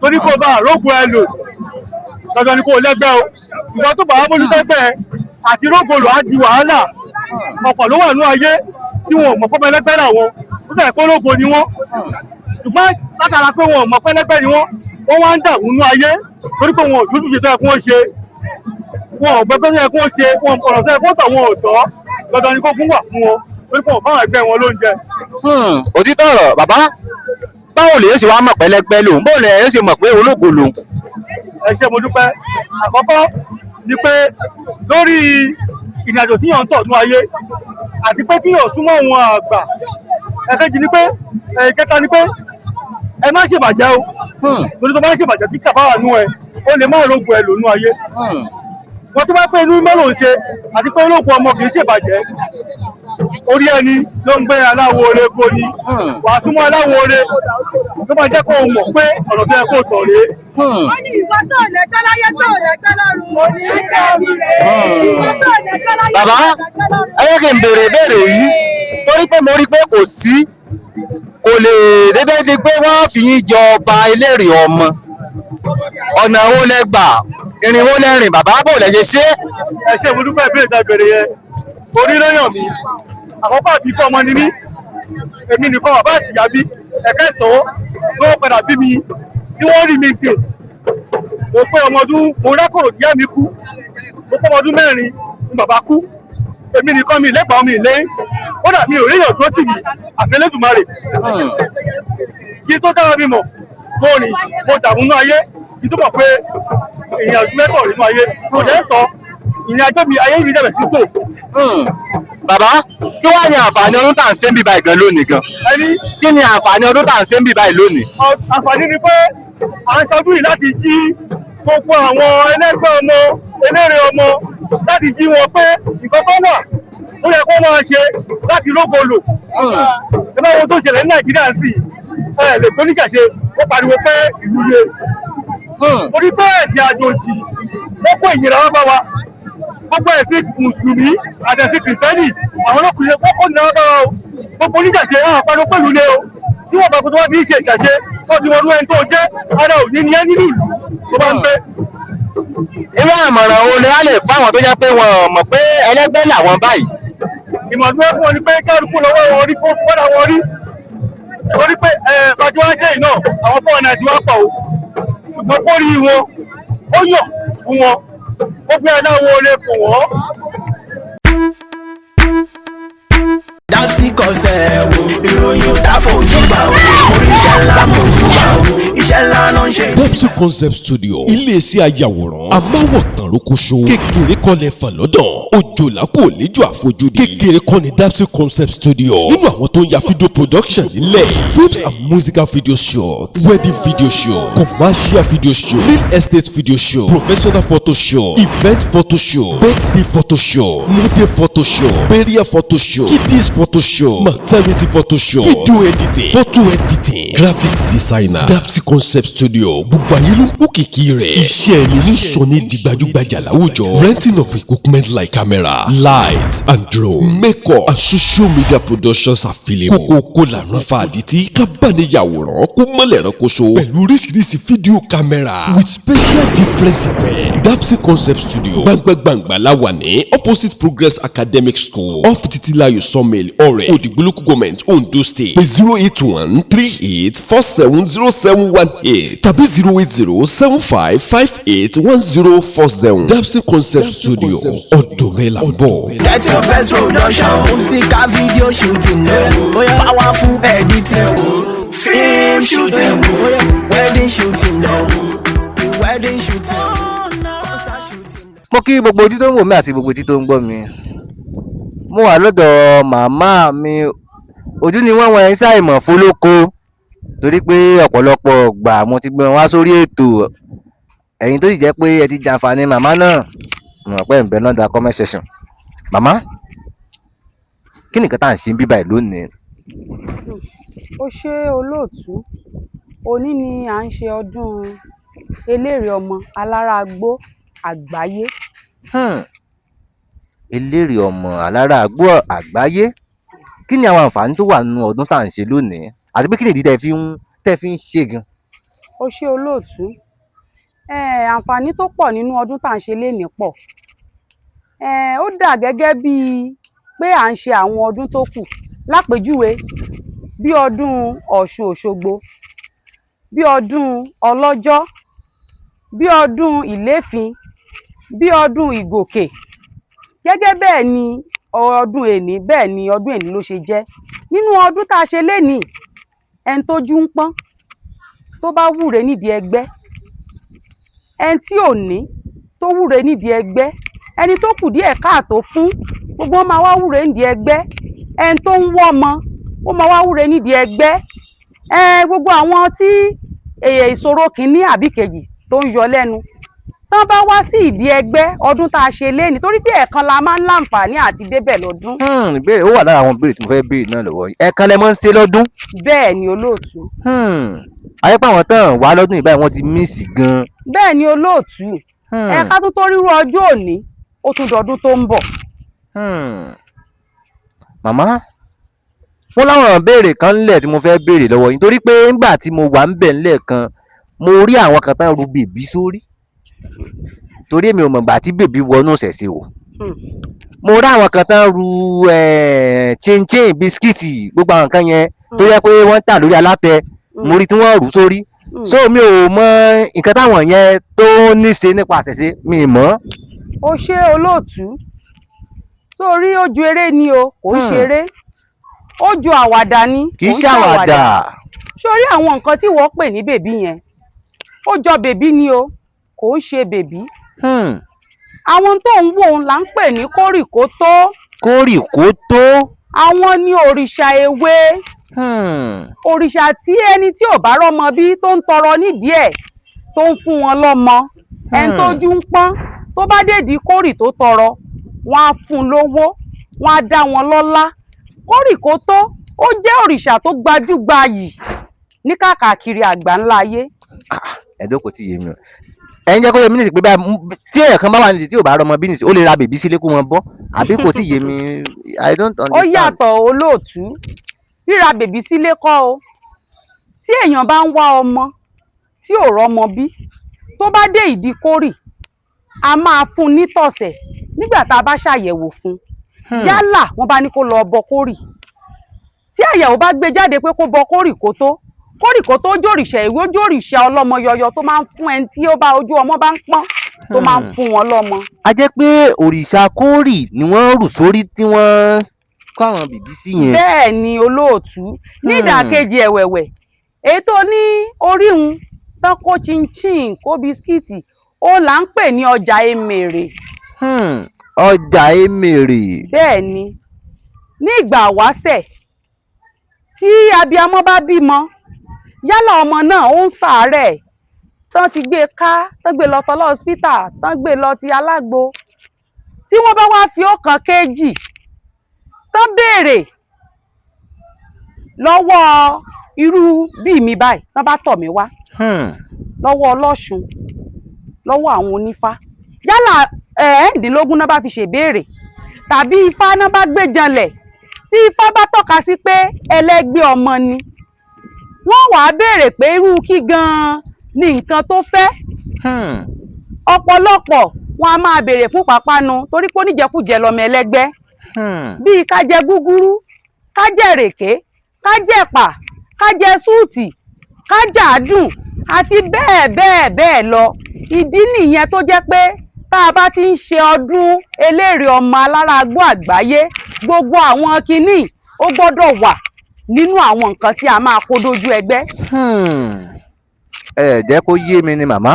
torí kó bá rógo ẹ lò, dandan ni kó lẹ́gbẹ́ o. Ìwọ tó bá wà mójútó ẹgbẹ́ ẹ àti rógo lò á di wàhálà. Ọ̀pọ̀ ló wà ní ayé tí wọn ò mọ̀ pọ́nmọ́ ẹlẹ́gbẹ́ làwọn ó bẹ̀rẹ̀ pé ológo ni wọ́n, ṣùgbọ́n látara pé wọn ò mọ̀ pé ẹlẹ́gbẹ́ ni wọ́n, wọ́n wá ń dààmú ní ayé, torí pé wọn ò sójúṣe tó yẹ kí wọ́n ṣe, wọn ò gbẹgbẹ́ tó yẹ kí wọ́n ṣe, wọn ọ̀rọ̀ tó yẹ kí wọ́n tọ̀, wọn ò tọ́. Dandan ni kógun wà fún wọn, torí pé wọn fáwọn ẹgbẹ́ wọn lóúnjẹ. Òtítọ́ ọ̀rọ̀. Bàbá, báwo lè yóò ṣe wá mọ̀ pé ẹlẹ́gbẹ́ lòun? Báwo lè yóò ṣe mọ̀ pé ológo lòun? Ẹ ṣé, mo dúpẹ́. Àkọ́kọ́ ni pé lórí ìrìnàjò tíyàn ń tọ̀ ní ayé, àti pé kíyàn súnmọ́ òun àgbà. Ẹ̀kejì ni pé, ẹ̀kẹta ni pé Ẹ má ṣèbàjẹ́ o, torí tó bá ń ṣèbàjẹ́ tí kàbá wà nú ẹ, ó lè má rògbò ẹ lónú ayé. Wọ́n tó bá pé inú mọ́ ló ń ṣe àti pé olóògùn ọmọ kì í ṣèbàjẹ́. Orí ẹni ló ń gbé aláwo ore kó ni wàá súnmọ́ aláwo ore ló máa jẹ́ kó o mọ̀ pé ọ̀nà tó yẹ kó o tọ̀ rèé. Ó ní ìwọ tó lẹ́gbẹ́ láyé tó lẹ́gbẹ́ lọ́run. Ó ní ìwọ tó lẹ́gbẹ́ láyé Bàbá, ẹ jẹ́ kí n béèrè ìbéèrè yìí, torí pé mo rí i pé kò sí, kò lè dédé di pé wọ́n fi yín jẹ ọba eléré ọmọ. Ọ̀nà wo lẹ gbà, ìrìn wo lẹ rìn, bàbá, bò lẹ ṣe ṣe? Ẹ ṣe, mo dúpẹ́. Ìbéèrè tá a béèrè yẹn, orí ló yàn mí. Àkọ́kọ́ àbíkú ọmọ ni mí, èmi nìkan bàbá àtìyá bí. Ẹ̀kẹ́sàn-án ló padà bí mi tí wọ́n rí mi dè. Mo pé ọmọ ọdún, mo rákòrò díẹ̀ mi kú. Mo pé ọmọ ọdún 4 ni bàbá kú. Èmi nìkan, mi lẹ́gbàá mi lé, kódà mi ò ríyàn tó tì mí àfi Elédùmarè. Kí tó dára mi mọ̀, mo rìn, mo dààmú nínú ayé kí tó mọ̀ pé ìrìn àjò mẹ́tọ̀ nínú ayé kò lẹ́tọ̀ọ́. Ìrìn àjò mi, ayé mi dẹ̀bẹ̀ sí tò. Bàbá, kí wàá ní àǹfààní ọdún tá à ń ṣe ń bí báyìí gan lónìí gan? Ẹni? Kí ni àǹfààní ọdún tá à ń ṣe ń bí báyìí lónìí? Àǹfààní ni pé à ń ṣọdún yìí láti jí gbogbo àwọn ẹlẹ́gbẹ́ ọmọ eléré ọmọ, láti jí wọn pé nǹkan tó wà ó yẹ kó máa ṣe láti rógo lò. Ẹ bá wo tó ṣẹlẹ̀ ní Nàìjíríà sí, ẹ lè pé oníṣàṣe ó pariwo pé ìlú le, torí pé ẹ̀sìn àjòjì wọ́n kó ìnira wá bá wa. Gbogbo ẹ̀sìn mùsùlùmí àti ẹ̀sìn kìrìsìtẹ́nì, àwọn ọlọ́kùnrin wọ́n kó ìnira wá bá wa o. Gbogbo oníṣàṣe àwọn àpariwo pẹ̀lú le o. Tí wọ́n bá kó tó wá fi ń ṣe ìṣàṣe tó ti wọnú ẹni tó jẹ́ ara òní ni ẹ́ nínú ìlú tó bá ń gbé. Irú àmọ̀ràn wo ni wọ́n lè fáwọn tó jẹ́ pé wọn ò mọ̀ pé ẹlẹ́gbẹ́ làwọn báyìí? Ìmọ̀ràn fún wọn ni pé kálukú lọ́wọ́ wọn rí, kó padà wọn rí, torí pé ẹ bá tí wọ́n ṣe yìí náà, àwọn fún ọ̀nà tí wọ́n pọ̀ o, ṣùgbọ́n kó rí wọn ó yàn fún wọn, ó gbé aláwọ̀ olè kò wọ́n. Dapsy Concept, ìròyìn ò tá fojú bá o, orí iṣẹ́ ńlá mo jù bá o, iṣẹ́ ńlá ló ń ṣe. Dapsy Concept Studio, iléeṣẹ́ ayàwòrán amáwòtán rókóṣó, kékeré kọ́lẹ̀ fàn lọ́dọ̀ òjòlá kò léjò àfojúdi, kékeré kọ́ ni Dapsy Concept Studio nínú àwọn tó ń ya video production nílẹ̀: films and musical video shoot, wedding video shoot, commercial video shoot, real estate video shoot, professional photo shoot, event photo shoot, birthday photo shoot, model photo shoot, burial photo shoot, kiddies photo shoot, maternity photo shoot, video editing, photo editing, graphics designer. Dapsy Concept Studio, gbogbo ayé ló ń kó kìkì rẹ̀. Iṣẹ́ ẹni ní sọ ní di gbajúgbajà láwùjọ. Renting of equipment like camera, light and drone, makeup and social media productions available. Kókókó làrán fa àdìtí kábàániyàwòrán kó mọ́lẹ̀ ránkoṣo pẹ̀lú oríṣiríṣi fídíò camera with special different effects. Dapsy Concept Studio, gbangba-gbangba la wà ní opposite Progress Academic School, off Titilayo Sawmill, Ọ̀rẹ́, Òdìgbò Local Government, Ondo State. Pé 08138470718 tàbí 08075581047. Dapsy Concept Studio, ọ̀dọ̀ rẹ̀ là ń bọ̀. Get your best production, musical video shooting, powerful editing, film shooting, wedding shooting, wedding shooting, concert shooting. Mo kí gbogbo ojú tó ń wò mí àti gbogbo etí tó ń gbọ́ mi. Mo wà lọ́dọ̀ màmá mi. Ojú ni wọ́n, wọ́n ń ṣàìmọ̀ fólóko, torí pé ọ̀pọ̀lọpọ̀ gbà mo ti gbé wọn wá sórí ètò. Ẹ̀yin tó sì jẹ́ pé ẹ ti jàǹfààní màmá náà, mo mọ̀ pé ẹ̀ ń bẹ náà da comment section. Màmá, kí nìkan tá à ń ṣe ń bí báyìí lónìí? Ó ṣe, olóòtú. Òní ni à ń ṣe ọdún eléré ọmọ alárágbó àgbáyé. Eléré ọmọ alára àgbò àgbáyé. Kí ni àwọn àǹfààní tó wà nínú ọdún tá à ń ṣe lónìí, àti pé kí nìdí tẹ́ fi ń ṣe gan? Ó ṣe, olóòtú. Àǹfààní tó pọ̀ nínú ọdún tá à ń ṣe lénìí pọ̀. Ó dà gẹ́gẹ́ bíi pé à ń ṣe àwọn ọdún tó kù, lápèjúwe bí ọdún Ọ̀ṣun Òṣogbo, bí ọdún Ọlọ́jọ́, bí ọdún Ìléfin, bí ọdún Ìgòkè. Gẹ́gẹ́ bẹ́ẹ̀ ni ọdún èní, bẹ́ẹ̀ ni ọdún èní ló ṣe jẹ́. Nínú ọdún tá a ṣe lénìí, ẹni tójú ń pọ́n tó bá wúre nídìí ẹgbẹ́, ẹni tí ò ní tó wúre nídìí ẹgbẹ́, ẹni tó kù díẹ̀ káàtó fún, gbogbo wọn máa wá wúre nídìí ẹgbẹ́. Ẹni tó ń wọ́mọ, ó máa wá wúre nídìí ẹgbẹ́. Ẹ gbogbo àwọn tí ìṣòro kìíní àbí kejì tó ń yọ lẹ́nu, tán bá wá sí ìdí ẹgbẹ́ ọdún tá a ṣe léni, torí pé ẹ̀ẹ̀kan la máa ń láǹfààní àti débẹ̀ lọ́dún. Ìbéèrè ó wà lára àwọn ìbéèrè tí mo fẹ́ béèrè náà lọ́wọ́ yín. Ẹ̀ẹ̀kan lẹ máa ń ṣe lọ́dún? Bẹ́ẹ̀ ni, olóòtú. Ayé pé àwọn tán wà lọ́dún yìí báyìí, wọ́n ti miss gan. Bẹ́ẹ̀ ni, olóòtú. Ẹ̀ka tó rírú ọjọ́ òní, ó tún dọdún tó ń bọ̀. Màmá, wọ́n láwọn ìbéèrè kan ńlẹ̀ tí mo fẹ́ béèrè lọ́wọ́ yín, torí pé ńgbà tí mo wà ń bẹ̀ ńlẹ̀ kan, mo rí àwọn kan tán ru bèbí sórí, torí èmi ò mọ̀ gbà tí bèbí wọnú ìṣẹ̀ṣe o. Mo rí àwọn kan tán ru chinchin, bisikíìtì, gbogbo àwọn nǹkan yẹn tó yẹ pé wọ́n ń tà lórí alátẹ, mo rí tí wọ́n rù sórí. So mi ò mọ nǹkan táwọn yẹn tó ní ṣe nípa ìṣẹ̀ṣe, mi ì mọ̀. Ó ṣe, olóòtú. Sórí, ó ju eré ni o, kò ń ṣeré, ó ju àwàdà ni. Kì í Kò ń ṣàwàdà. Sórí àwọn nǹkan tí wọ́n pè ní bèbí yẹn, ó jọ bèbí ni o, kò ń ṣe bèbí. Àwọn tó ń wò ń là ń pè ní kórìkótó. Kórìkótó. Àwọn ní òrìṣà ewé, òrìṣà tí ẹni tí ò bá rọ́mọ bí tó ń tọrọ nídìí ẹ̀, tó ń fún wọn lọ́mọ. Ẹni tójú ń pọ́n, tó bá dèdí kórì tó tọrọ, wọn á fún un lówó, wọn á dá wọn lọ́lá. Kórìkótó, ó jẹ́ òrìṣà tó gbajúgbayì ní káàkiri àgbáńlá ayé. Ẹ̀dọ́ kò tí ì yé mi o. Ẹ̀ ń jẹ́ kó yé mi nísìsiyìí pé báyìí, tí èèyàn kan bá wà nísìsiyìí tí ò bá rọmọ bí nísìsiyìí, ó lè ra bèbí sílé kó wọn bọ́, àbí kò tí ì yé mi? I don't Ó understand. yàtọ̀, olóòtú. Ríra bèbí sílé kọ́ o. Tí èèyàn bá ń wá ọmọ tí ò rọ́mọ bí, tó bá dé ìdí kórì, a máa fún un nítọ̀sẹ̀ nígbà tá a bá ṣàyẹ̀wò fún un. Yálà wọ́n bá ní kó lọ bọ kórì, tí àyẹ̀wò bá gbé jáde pé kó bọ kórì kó tó, kórì kó tó jòrìṣà ìwé, ó jòrìṣà ọlọ́mọ yọyọ tó máa ń fún ẹni tí ó bá ojú ọmọ bá ń pọ́n, tó máa ń fún wọn lọ́mọ. A jẹ́ pé òrìṣà kórì ni wọ́n rù sórí tí wọ́n kó àwọn bèbí sí yẹn. Bẹ́ẹ̀ ni, olóòtú. Ní ìdàkejì ẹ̀wẹ̀wẹ̀, èyí tó ní orí un tán, kó chinchin, kó bisikíìtì, ó là ń pè ní ọjà emèrè. Ọjà emèrè. Bẹ́ẹ̀ ni. Ní ìgbà wáṣẹ̀, tí abiyamọ bá bímọ, yálà ọmọ náà ó ń ṣàárẹ̀, tán ti gbé e ká, tán gbé lọ tọlọ hospital, tán gbé lọ ti alágbo, tí wọ́n bá wá fi ọ̀kan kejì, tán béèrè lọ́wọ́ irú bíi mi báyìí, tán bá tọ̀ mí wá lọ́wọ́ ọlọ́ṣun, lọ́wọ́ àwọn onífá, yálà ẹ̀ẹ́dínlógún náà bá fi ṣèbéèrè tàbí ifá náà bá gbé janlẹ̀, tí ifá bá tọ́ka sí pé ẹlẹ́gbẹ́ ọmọ ni, wọ́n wàá béèrè pé irú kí gan-an ni nǹkan tó fẹ́. Ọ̀pọ̀lọpọ̀ wọn a máa béèrè fún pàpánu, torí pé oníjẹkújẹ lọmọ ẹlẹ́gbẹ́, bíi ká jẹ gúgúrú, ká jẹ ìrèké, ká jẹ ẹ̀pà, ká jẹ súùtì, ká jẹ àádùn àti bẹ́ẹ̀ bẹ́ẹ̀ bẹ́ẹ̀ lọ. Ìdí nìyẹn tó jẹ́ pé tá a bá ti ń ṣe ọdún eléèrè ọmọ alárágbó àgbáyé, gbogbo àwọn kinní ó gbọ́dọ̀ wà nínú àwọn nǹkan tí a máa kó dójú ẹgbẹ́. Ẹ jẹ́ kó yé mi ni, màmá.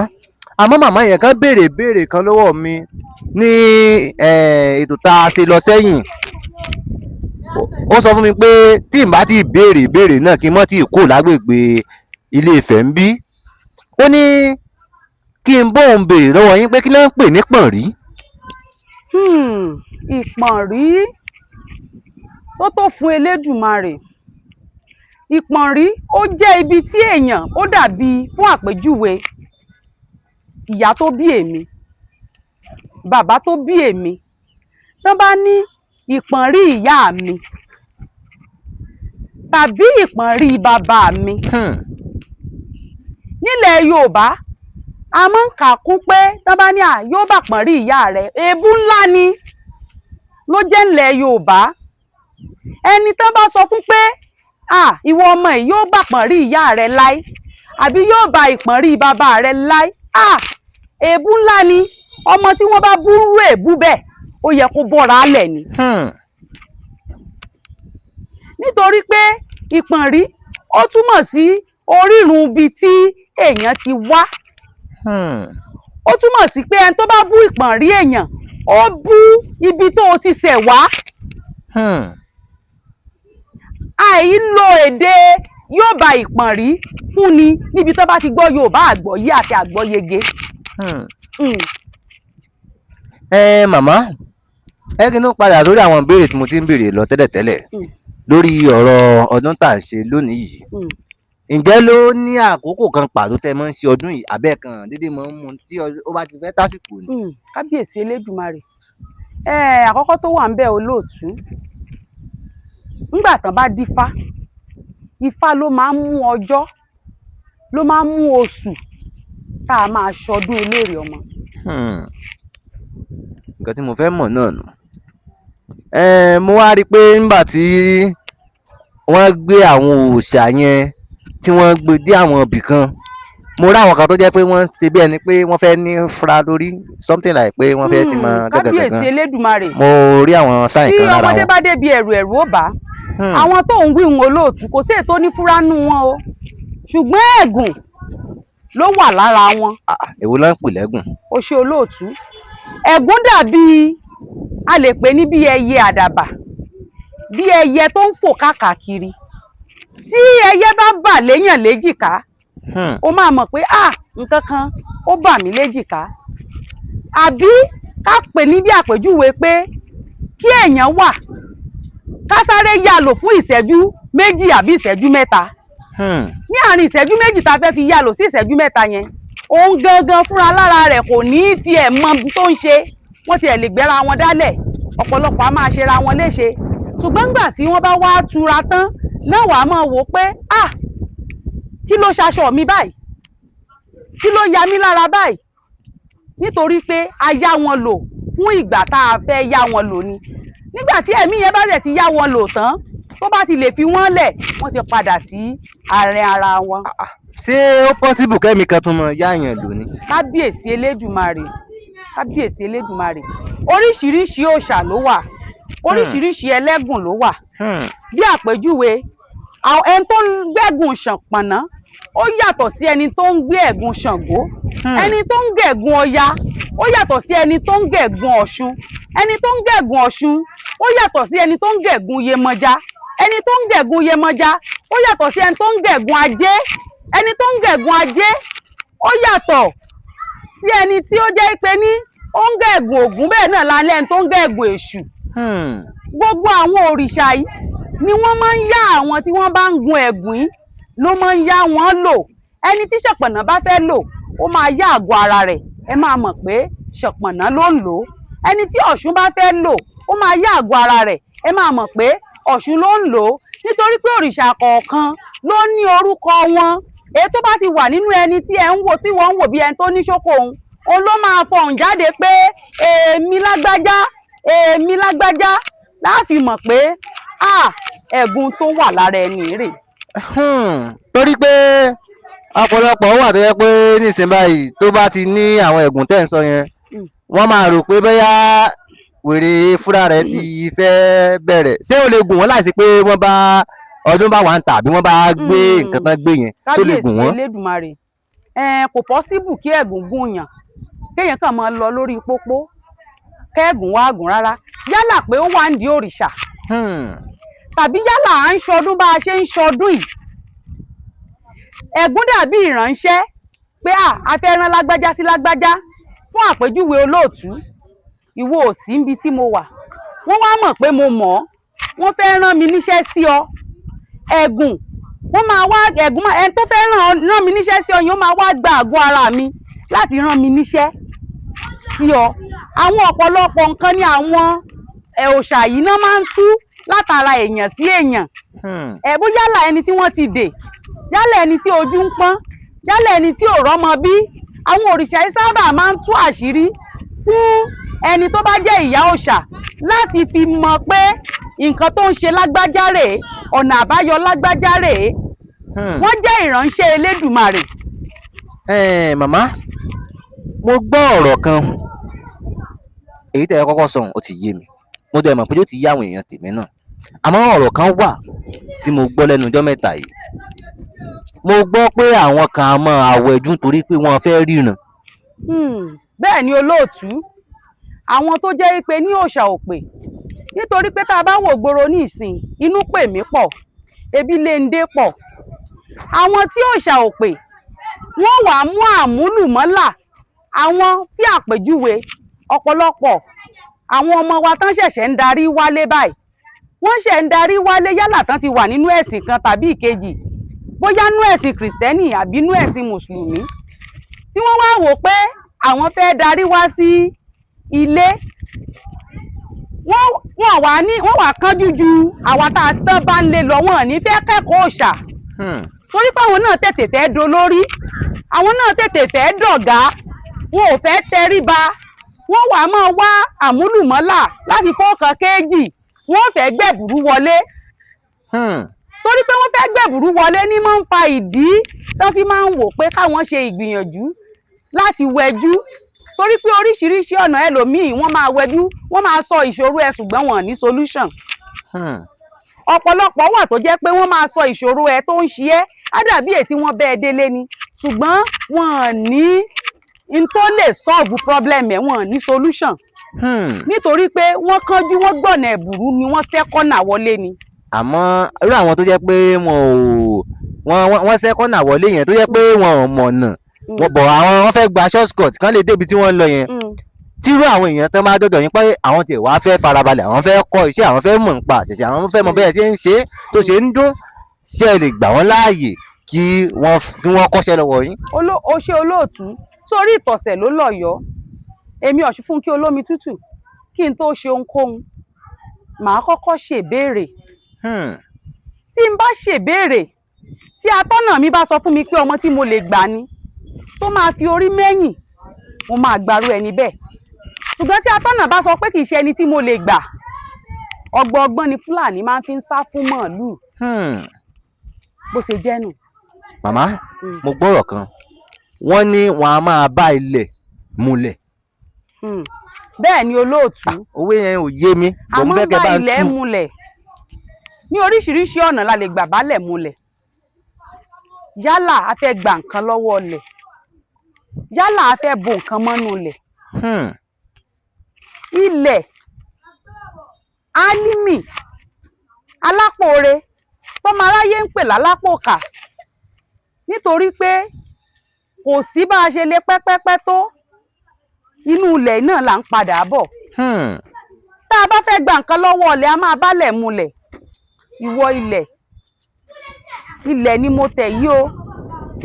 Àmọ́ màmá yẹn kan béèrè béèrè kan lọ́wọ́ mi ní ètò tá a ṣe lọ sẹ́yìn. Ó sọ fún mi pé tí n bá ti béèrè ìbéèrè náà, kí n mọ́ tí kò lágbègbè Ilé Ifẹ̀ ń bí. Ó ní kí n bóun béèrè lọ́wọ́ yín pé kí ló ń pè ní pọ̀nrí. Ìpọ̀nrí tó fún Elédùmarè. Ìpọ̀nrí, ó jẹ́ ibi tí èèyàn ó dàbí, fún àpèjúwe, ìyá tó bí èmi, bàbá tó bí èmi, tán bá ní ìpọ̀nrí ìyá mi tàbí ìpọ̀nrí bàbá mi, nílẹ̀ Yorùbá, a máa ń kà kún pé tán bá ní à yóò bà pọ̀nrí ìyá rẹ̀, èébú ńlá ni ló jẹ́ ńlẹ̀ Yorùbá. Ẹni tán bá sọ fún pé à ìwọ ọmọ yìí yóò bà pọ̀nrí ìyá rẹ̀ láí àbí yóò bà ìpọ̀nrí bàbá rẹ̀ láí, à èébú ńlá ni. Ọmọ tí wọ́n bá búrú èébú bẹ́ẹ̀, ó yẹ kó bọ́ra lẹ̀ ni, nítorí pé ìpọ̀nrí, ó túmọ̀ sí orírun ibi tí èèyàn ti wá. Ó túmọ̀ sí pé ẹni tó bá bú ìpọ̀nrí èèyàn, ó bú ibi tó o ti ṣẹ̀ wá. Àìlò èdè. Yóò ba ìpọ̀nrí fúnni níbi tó bá ti gbọ́ Yorùbá àgbọ́yé àti àgbọ́yege. Ẹ màmá, ẹ kí n tó padà sórí àwọn ìbéèrè tí mo ti ń béèrè lọ tẹ́lẹ̀tẹ́lẹ̀ lórí ọ̀rọ̀ ọdún tá à ń ṣe lónìí yìí, ǹjẹ́ ló ní àkókò kan pàtó tẹ́ máa ń ṣe ọdún yìí, àbẹ́ kan dédé máa ń mú un tí ó bá ti fẹ́ tásìkò ni? Kábíyèsí Elédùmarè! Àkọ́kọ́ tó wà ń bẹ̀, olóòtú, ńgbà tán bá dífá, Ifá ló máa ń mú ọjọ́, ló máa ń mú oṣù tá a máa ṣọdún eléèrè ọmọ. Nǹkan tí mo fẹ́ mọ̀ náà nù. Mo wá rí i pé nígbà tí wọ́n gbé àwọn òòṣà yẹn, tí wọ́n gbé dé àwọn ibì kan, mo rí àwọn kan tó jẹ́ pé wọ́n ń ṣe bí ẹni pé wọ́n fẹ́ ní fura lórí, something like pé wọ́n fẹ́ sì máa Kábíyèsí gángan. Elédùmarè! Mo rí àwọn sign Tí kan lára ọmọdé wọn. bá débi ẹ̀rù, ẹ̀rù ó bá. Àwọn tó ń wí wọn, olóòtú, kò sí ètò onífúránú wọn o, ṣùgbọ́n ẹ̀gùn ló wà lára wọn. Èwo ló ń pè lẹ́gùn? O ṣe, olóòtú. Ẹ̀gún dàbí, a lè pè ní bí ẹyẹ àdàbà, bí ẹyẹ tó ń fò káàkiri. Tí ẹyẹ bá bà léyàn léjìká, ó máa mọ̀ pé, ah, nǹkan kan ó bà mí léjìká. Àbí ká pè ní bí àpèjúwe pé kí èèyàn wà, ká sáré yá lò fún ìṣẹ́jú 2 àbí ìṣẹ́jú 3. Ní àárín ìṣẹ́jú 2 tá a fẹ́ fi yá lò sí ìṣẹ́jú 3 yẹn, òun gangan fúnra lára rẹ̀ kò ní tiẹ̀ mọ tó ń ṣe. Wọ́n tiẹ̀ lè gbẹ́ra wọn dálẹ̀, ọ̀pọ̀lọpọ̀ á máa ṣera wọn léṣe. Ṣùgbọ́n nígbà tí wọ́n bá wá tura tán náà, wàá máa wò ó pé, ah, kí ló ṣaṣọ mi báyìí? Kí ló ya mí lára báyìí? Nítorí pé a yá wọn lò fún ìgbà tá a fẹ́ yá wọn lò ni. Nígbà tí ẹ̀mí yẹn bá dẹ̀ ti yá wọn lò tán, tó bá ti lè fi wọ́n lẹ̀, wọ́n ti padà sí àárín ara wọn. Ṣé ó possible kẹ́mi kan tún mọ yáàyàn lò ni? Kábíyèsí Elédùmarè! Kábíyèsí Elédùmarè! Oríṣiríṣi òòṣà ló wà, oríṣiríṣi ẹlẹ́gùn ló wà. Bí àpèjúwe, ẹni tó ń gbẹ́gùn Ṣànpọ̀nná, ó yàtọ̀ sí ẹni tó ń gbé ẹ̀gùn Ṣàngó. Ẹni tó ń gẹ̀gùn Ọya, ó yàtọ̀ sí ẹni tó ń gẹ̀gùn Ọ̀ṣun. Ẹni tó ń gẹ̀gùn Ọ̀ṣun, ó yàtọ̀ sí ẹni tó ń gẹ̀gùn Yemọja. Ẹni tó ń gẹ̀gùn Yemọja, ó yàtọ̀ sí ẹni tó ń gẹ̀gùn Ajé. Ẹni tó ń gẹ̀gùn Ajé, ó yàtọ̀ sí ẹni tí ó jẹ́ pé ní ó ń gẹ̀gùn Ògún. Bẹ́ẹ̀ náà lálẹ́ ẹni tó ń gẹ̀gùn Èṣù. Gbogbo àwọn òrìṣà yìí ni wọ́n máa ń yá àwọn tí wọ́n bá ń gun ẹ̀gùn yìí ló máa ń yá wọn lò. Ẹni tí Ṣọ̀pọ̀nná bá fẹ́ lò, ó máa yá àgọ́ ara rẹ̀, ẹ máa mọ̀ pé Ṣọ̀pọ̀nná ló ń lò ó. Ẹni tí Ọ̀ṣun bá fẹ́ lò, ó máa yá àgọ́ ara rẹ̀, ẹ máa mọ̀ pé Ọ̀ṣun ló ń lò ó. Nítorí pé òrìṣà kọ̀ọ̀kan ló ní orúkọ wọn. Èyí tó bá ti wà nínú ẹni tí ẹ ń wò, tí wọ́n ń wò bí ẹni tó ní ṣókò, òun òun ló máa fọhùn jáde pé èmi lágbájá, èmi lágbájá, láàfin mọ̀ pé, ah, ẹ̀gún tó wà lára ẹni rè. Torí pé ọ̀pọ̀lọpọ̀ wà tó yẹ pé nísìnyí báyìí, tó bá ti ní àwọn ẹ̀gùn tẹ́ ń sọ yẹn, wọ́n máa rò pé bóyá wèrè fúnra rẹ̀ ti fẹ́ bẹ̀rẹ̀. Ṣé ó lè gùn wọ́n láìsí pé wọ́n bá ọdún bá wà ń tà, àbí wọ́n bá gbé nǹkan tán gbé yẹn, tó lè gùn Kábíyèsí wọ́n? Elédùmarè! Kò possible kí ẹ̀gún gùn yàn, kéèyàn kàn máa lọ lórí pópó kẹ́ẹ̀gùn wá gùn rárá. Yálà pé ó wà ń di òrìṣà, tàbí yálà à ń ṣọdún bá a ṣe ń ṣọdún yìí, ẹ̀gún dàbí ìránṣẹ́ pé a fẹ́ rán lágbájá sí lágbájá. Fún àpèjúwe, olóòtú, ìwọ ò sí níbi tí mo wà, wọ́n wá mọ̀ pé mo mọ̀ ọ́, wọ́n fẹ́ rán mi níṣẹ́ sí ọ. Ẹ̀gùn wọ́n máa wá, ẹ̀gùn máa, ẹni tó fẹ́ rán mi níṣẹ́ sí ọ yẹn, ó máa wá gba àgọ́ ara mi láti rán mi níṣẹ́ sí ọ. Àwọn ọ̀pọ̀lọpọ̀ nǹkan ni àwọn òòṣà yìí náà máa ń tú látara èèyàn sí èèyàn. Ẹ bó yálà ẹni tí wọ́n ti dè, yálà ẹni tí ojú ń pọ́n, yálà ẹni tí ò rọ́mọ bí, àwọn òrìṣà yìí sábà máa ń tú àṣírí fún ẹni tó bá jẹ́ ìyá òòṣà láti fi mọ̀ pé nǹkan tó ń ṣe lágbájá rèé, ọ̀nà àbáyọ lágbájá rèé. Wọ́n jẹ́ ìránṣẹ́ Elédùmarè. Màmá, mo gbọ́ ọ̀rọ̀ kan èyí tẹ́ ẹ kọ́kọ́ sọ, ó ti yé mi, mo dẹ̀ mọ̀ pé yóò ti yé àwọn èèyàn tèmi náà. Àmọ́ ọ̀rọ̀ kan wà tí mo gbọ́ lẹ́nu ọjọ́ mẹ́ta yìí. Mo gbọ́ pé àwọn kan á máa àwẹ̀jú torí pé wọ́n fẹ́ ríran. Bẹ́ẹ̀ ni, olóòtú. Àwọn tó jẹ́ pé ní òòṣà ò pè, nítorí pé tá a bá wò gbòòrò ní ìsìn, inú pè mí pọ̀, ebi lè ń dé pọ̀. Àwọn tí òòṣà ò pè, wọ́n wàá mú àmúlùmọ́là. Àwọn fí àpèjúwe, ọ̀pọ̀lọpọ̀ àwọn ọmọ wa tán ṣẹ̀ṣẹ̀ ń darí wálé báyìí, wọ́n ṣẹ̀ ń darí wálé, yálà tán ti wà nínú ẹ̀sìn kan tàbí ìkejì, bóyá nú ẹ̀sìn Kìrìsìtẹ́nì àbí nú ẹ̀sìn Mùsùlùmí, tí wọ́n wá wò pé àwọn fẹ́ darí wá sí ilé, wọ́n wà ní wọ́n wà kánjú ju àwa tá a tán bá ń lé lọ. Wọ́n ní fẹ́ kẹ́kọ̀ọ́ òòṣà, torí pé àwọn náà tètè fẹ́ dolórí, àwọn náà tètè fẹ́ dọ̀gá, wọn ò fẹ́ tẹríba. Wọ́n wàá máa wá àmúlùmọ́là láti kó kan kéèjì, wọ́n fẹ́ gbẹ̀bùrú wọlé. Torí pé wọ́n fẹ́ gbẹ̀bùrú wọlé ní máa ń fa ìdí tán fi máa ń wò pé káwọn ṣe ìgbìyànjú láti wẹjú, torí pé oríṣiríṣi ọ̀nà ẹlòmíì wọ́n máa wẹjú, wọ́n máa sọ ìṣòro ẹ, ṣùgbọ́n wọn ò ní solution. Ọ̀pọ̀lọpọ̀ wà tó jẹ́ pé wọ́n máa sọ ìṣòro ẹ tó ń ṣe ẹ́, á dàbí èyí tí wọ́n bẹ́ẹ̀ délé ni, ṣùgbọ́n wọn ò ní n tó lè solve problem ẹ̀, wọn ò ní solution, nítorí pé wọ́n kánjú, wọ́n gbọ̀nà ẹ̀bùrú ni, wọ́n sẹ́kọ́nà wọlé ni. Àmọ́ irú àwọn tó jẹ́ pé wọn ò wọ́n sẹ́kọ́nà wọlé yẹn, tó jẹ́ pé wọn ò mọ̀nà, wọ́n bọ̀, àwọn wọ́n fẹ́ gba short cut kán lè débi tí wọ́n ń lọ yẹn, tírú àwọn èèyàn tán máa dọ́dọ̀ yín pé àwọn tiẹ̀ wá fẹ́ farabalẹ̀, àwọn fẹ́ kọ́ iṣẹ́, àwọn fẹ́ mọ̀ nípa àṣẹṣe, àwọn fẹ́ mọ bẹ́ẹ̀ ṣe ń ṣe é tó ṣe ń dún, ṣé ẹ lè gbà wọ́n láàyè kí wọ́n kọ́ṣẹ́ lọ́wọ́ yín? O ṣe, olóòtú. Sórí ìtọ̀sẹ̀ ló lọ́yọ̀ọ́. Èmi Ọ̀ṣunfúnkẹ́ Olómi Tútù, kí n tó ṣe ohunkóhun, màá kọ́kọ́ ṣèbéèrè. Tí n bá ṣèbéèrè, tí atọ́nà mi bá sọ fún mi pé ọmọ tí mo lè gbà ni, tó máa fi orí mẹ́yìn, mo máa gbarú ẹni bẹ́ẹ̀. Ṣùgbọ́n tí atọ́nà bá sọ pé kì í ṣe ẹni tí mo lè gbà, ọgbọ́n ni Fúlàní máa ń fi ń sá fún màálùú. Bó ṣe jẹ́ nù. Màmá, mo gbọ́rọ̀ kan, wọ́n ní wọn a máa bá ilẹ̀ múlẹ̀. Bẹ́ẹ̀ ni, olóòtú. Owó yẹn ò yé mi bọ̀, mo Àmọ́ fẹ́ kẹ́ bá bá ń ilẹ̀ tú. múlẹ̀ ní oríṣiríṣi ọ̀nà la lè gbà bálẹ̀ múlẹ̀. Yálà a fẹ́ gba nǹkan lọ́wọ́ ilẹ̀, yálà a fẹ́ bo nǹkan mọ́nú ilẹ̀. Ilẹ̀ álímì alápòore tọ́mọ aráyé ń pè lálápòkà, nítorí pé kò sí bá a ṣe lè pẹ́pẹ́pẹ́ tó, inú ilẹ̀ náà là ń padà bọ̀. Tá a bá fẹ́ gba nǹkan lọ́wọ́ ilẹ̀, a máa bálẹ̀ mulẹ̀. Ìwọ ilẹ̀, ilẹ̀ ni mo tẹ̀ yí o.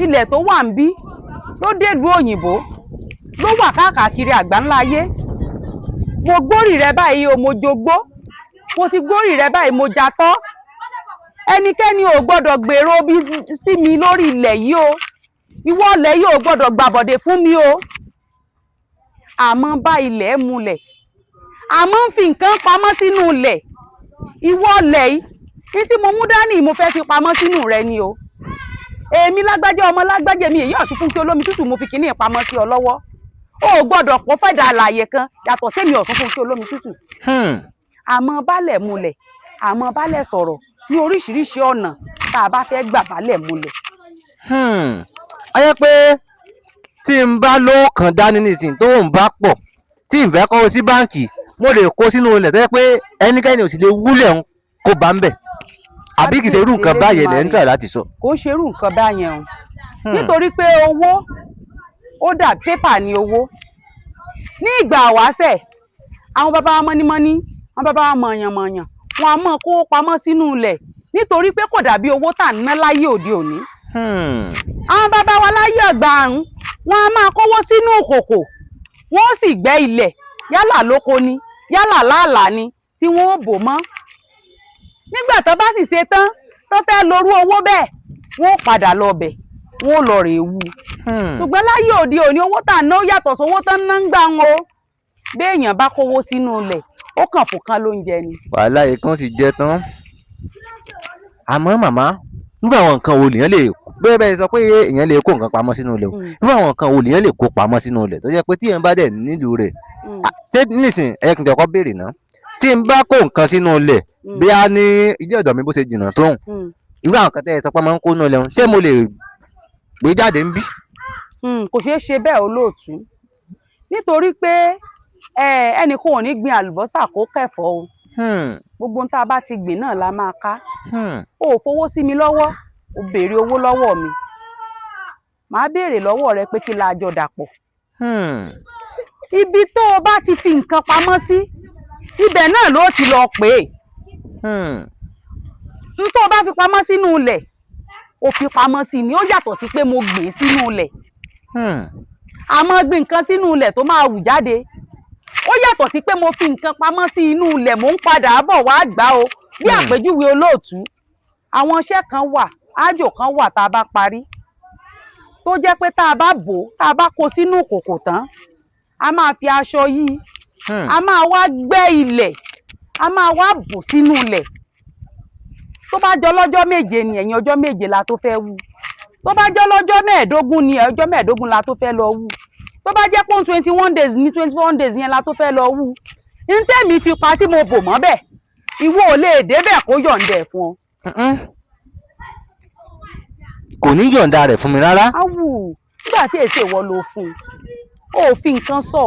Ilẹ̀ tó wà ń bí ló délùú òyìnbó, ló wà káàkiri àgbáńlá ayé. Mo gbórí rẹ báyìí o, mo jogbó, mo ti gbórí rẹ báyìí, mo jatọ́. Ẹnikẹ́ni ò gbọ́dọ̀ gbèrò bí sí mi lórí ilẹ̀ yìí o. Ìwọ ilẹ̀ yìí ò gbọ́dọ̀ gbàbọ̀dè fún mi o. Àmọ́ bá ilẹ̀ mulẹ̀, àmọ́ ń fi nǹkan pamọ́ sínú ilẹ̀. Ìwọ ilẹ̀ yìí, ní tí mo mú dání, mo fẹ́ fi pamọ́ sínú rẹ ni o. Èmi lágbájá, ọmọ lágbájá mi, èyí Ọ̀ṣunfúnkẹ́ Olómi Tútù, mo fi kíní pamọ́ sí ọ lọ́wọ́. O ò gbọ́dọ̀ pọ̀ fẹ́dà àlàyé kan yàtọ̀ sẹ́mi Ọ̀ṣunfúnkẹ́ Olómi Tútù. Àmọ́ bálẹ̀ mulẹ̀, àmọ́ bálẹ̀ sọ̀rọ̀ ní oríṣiríṣi ọ̀nà tá a bá fẹ́ gbà bálẹ̀ mulẹ̀. A yẹ pé tí n bá lówó kan dání nísìnyí, tó ń bá pọ̀, tí n fẹ́ kó sí báǹkì, mo lè kó sínú ilẹ̀ tó yẹ pé ẹnikẹ́ni ò sì lè wúlẹ̀ ń kó bá ń bẹ̀, àbí kìí ṣe irú nǹkan báyẹn lẹ́ ń tà láti sọ? Kò ń ṣerú nǹkan báyẹn o, nítorí pé owó ó dà pépà ní owó. Ní ìgbà àwáṣẹ̀, àwọn bàbá wa mọ́nímọ́ní, àwọn bàbá wa mọ̀yànmọ̀yàn, wọn a máa kó pamọ́ sínú ilẹ̀, nítorí pé kò dàbí owó tà ń ná láyé òde òní. Àwọn bàbá wa láyé ọgbà àrùn, wọn a máa kówó sínú ìkòkò, wọn ó sì gbẹ́ ilẹ̀, yálà lóko ni, yálà láàlà ni, tí wọn ó bò mọ́. Nígbà tó bá sì ṣe tán, tó fẹ́ lorú owó bẹ́ẹ̀, wọn ó padà lọ bẹ̀, wọn ó lọ rèé wú. Ṣùgbọ́n láyé òde òní, owó tà ń ná yàtọ̀ sówó tán ná ń gbà wọn o. Béèyàn bá kówó sínú ilẹ̀, ó kàn fún kan lóúnjẹ ni. Wàhálà yìí kan ti jẹ tán. Àmọ́ màmá, irú àwọn nǹkan wo lèèyàn lè bẹ́ẹ̀ bẹ́ẹ̀ sọ pé èèyàn lè kó nǹkan pamọ́ sínú ilẹ̀ o? Irú àwọn nǹkan wo lèèyàn lè kó pamọ́ sínú ilẹ̀ tó jẹ́ pé tí èèyàn bá dẹ̀ nílùú rẹ̀? Ṣé nísìn ẹ kí n kọ́kọ́ béèrè ná, tí n bá kó nǹkan sínú ilẹ̀, bí a ní ilé ọ̀dọ̀ mi bó ṣe jìnnà tóun, irú àwọn nǹkan tẹ́ ẹ sọ pé máa ń kó nínú ilẹ̀ ń, ṣé mo lè gbé jáde ń bí? Kò ṣeé ṣe bẹ́ẹ̀, olóòtú, nítorí pé ẹnìkan ò ní gbin àlùbọ́sà kó kẹ̀fọ́ o. Gbogbo ohun tá a bá ti gbìn náà la máa ká. O ò fowó sí mi lọ́wọ́. O béèrè owó lọ́wọ́ mi, màá béèrè lọ́wọ́ rẹ pé kí la jọ dàpọ̀. Ibi tó o bá ti fi nǹkan pamọ́ sí, ibẹ̀ náà ló ti lọ pè é. N tó o bá fi pamọ́ sínú ilẹ̀, o fi pamọ́ sí ni, ó yàtọ̀ sí pé mo gbìn sínú ilẹ̀. Àmọ́ gbìn nǹkan sínú ilẹ̀ tó máa wù jáde, ó yàtọ̀ sí pé mo fi nǹkan pamọ́ sí inú ilẹ̀, mò ń padà bọ̀ wá gbà o. Bí àpèjúwe, olóòtú, àwọn iṣẹ́ kan wà, ájò kan wà tá a bá parí, tó jẹ́ pé tá a bá bò ó, tá a bá kó sínú kòkò tán, a máa fi aṣọ yí, a máa wá gbẹ́ ilẹ̀, a máa wá bò sínú ilẹ̀. Tó bá jọ lọ́jọ́ 7 ni, ẹ̀yìn ọjọ́ 7 la tó fẹ́ wú. Tó bá jọ lọ́jọ́ 15 ni, ọjọ́ 15 la tó fẹ́ lọ wú. Tó bá jẹ́ pọ́n 21 days ní, 21 days yẹn la tó fẹ́ lọ wú. N tẹ́mi fi pa tí mo bò mọ́ bẹ́ẹ̀, ìwọ ò lè débẹ̀ kó yọ̀ǹda ẹ̀ fún ọ. Kò ní yọ̀ǹda rẹ̀ fún mi rárá. Awù, nígbà tí èsì ìwọ ló fún un, ó fi nǹkan sọ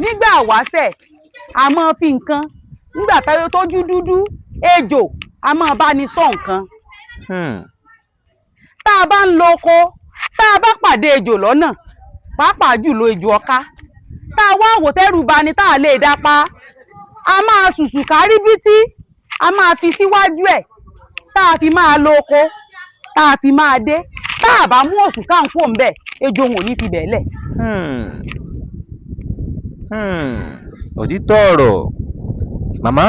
nígbà wáṣẹ̀, a máa fi nǹkan nígbà táyọ̀ tójú dúdú ejò, a máa bá ní sọ nǹkan. Tá a bá ń lọ oko, tá a bá pàdé ejò lọ́nà, pàápàá jùlọ ejò ọ̀ká, tá a wá wò tẹ́rù bá ní tá a lè dá pa, a máa sùsù kárí bítí, a máa fi síwájú ẹ̀, tá a fi máa lọ oko, tá a fi máa dé. Tá a bá mú òṣù káńkó ń bẹ̀, ejò wọn ò ní fi bẹ̀ lẹ̀. Òtítọ́ ọ̀rọ̀, màmá,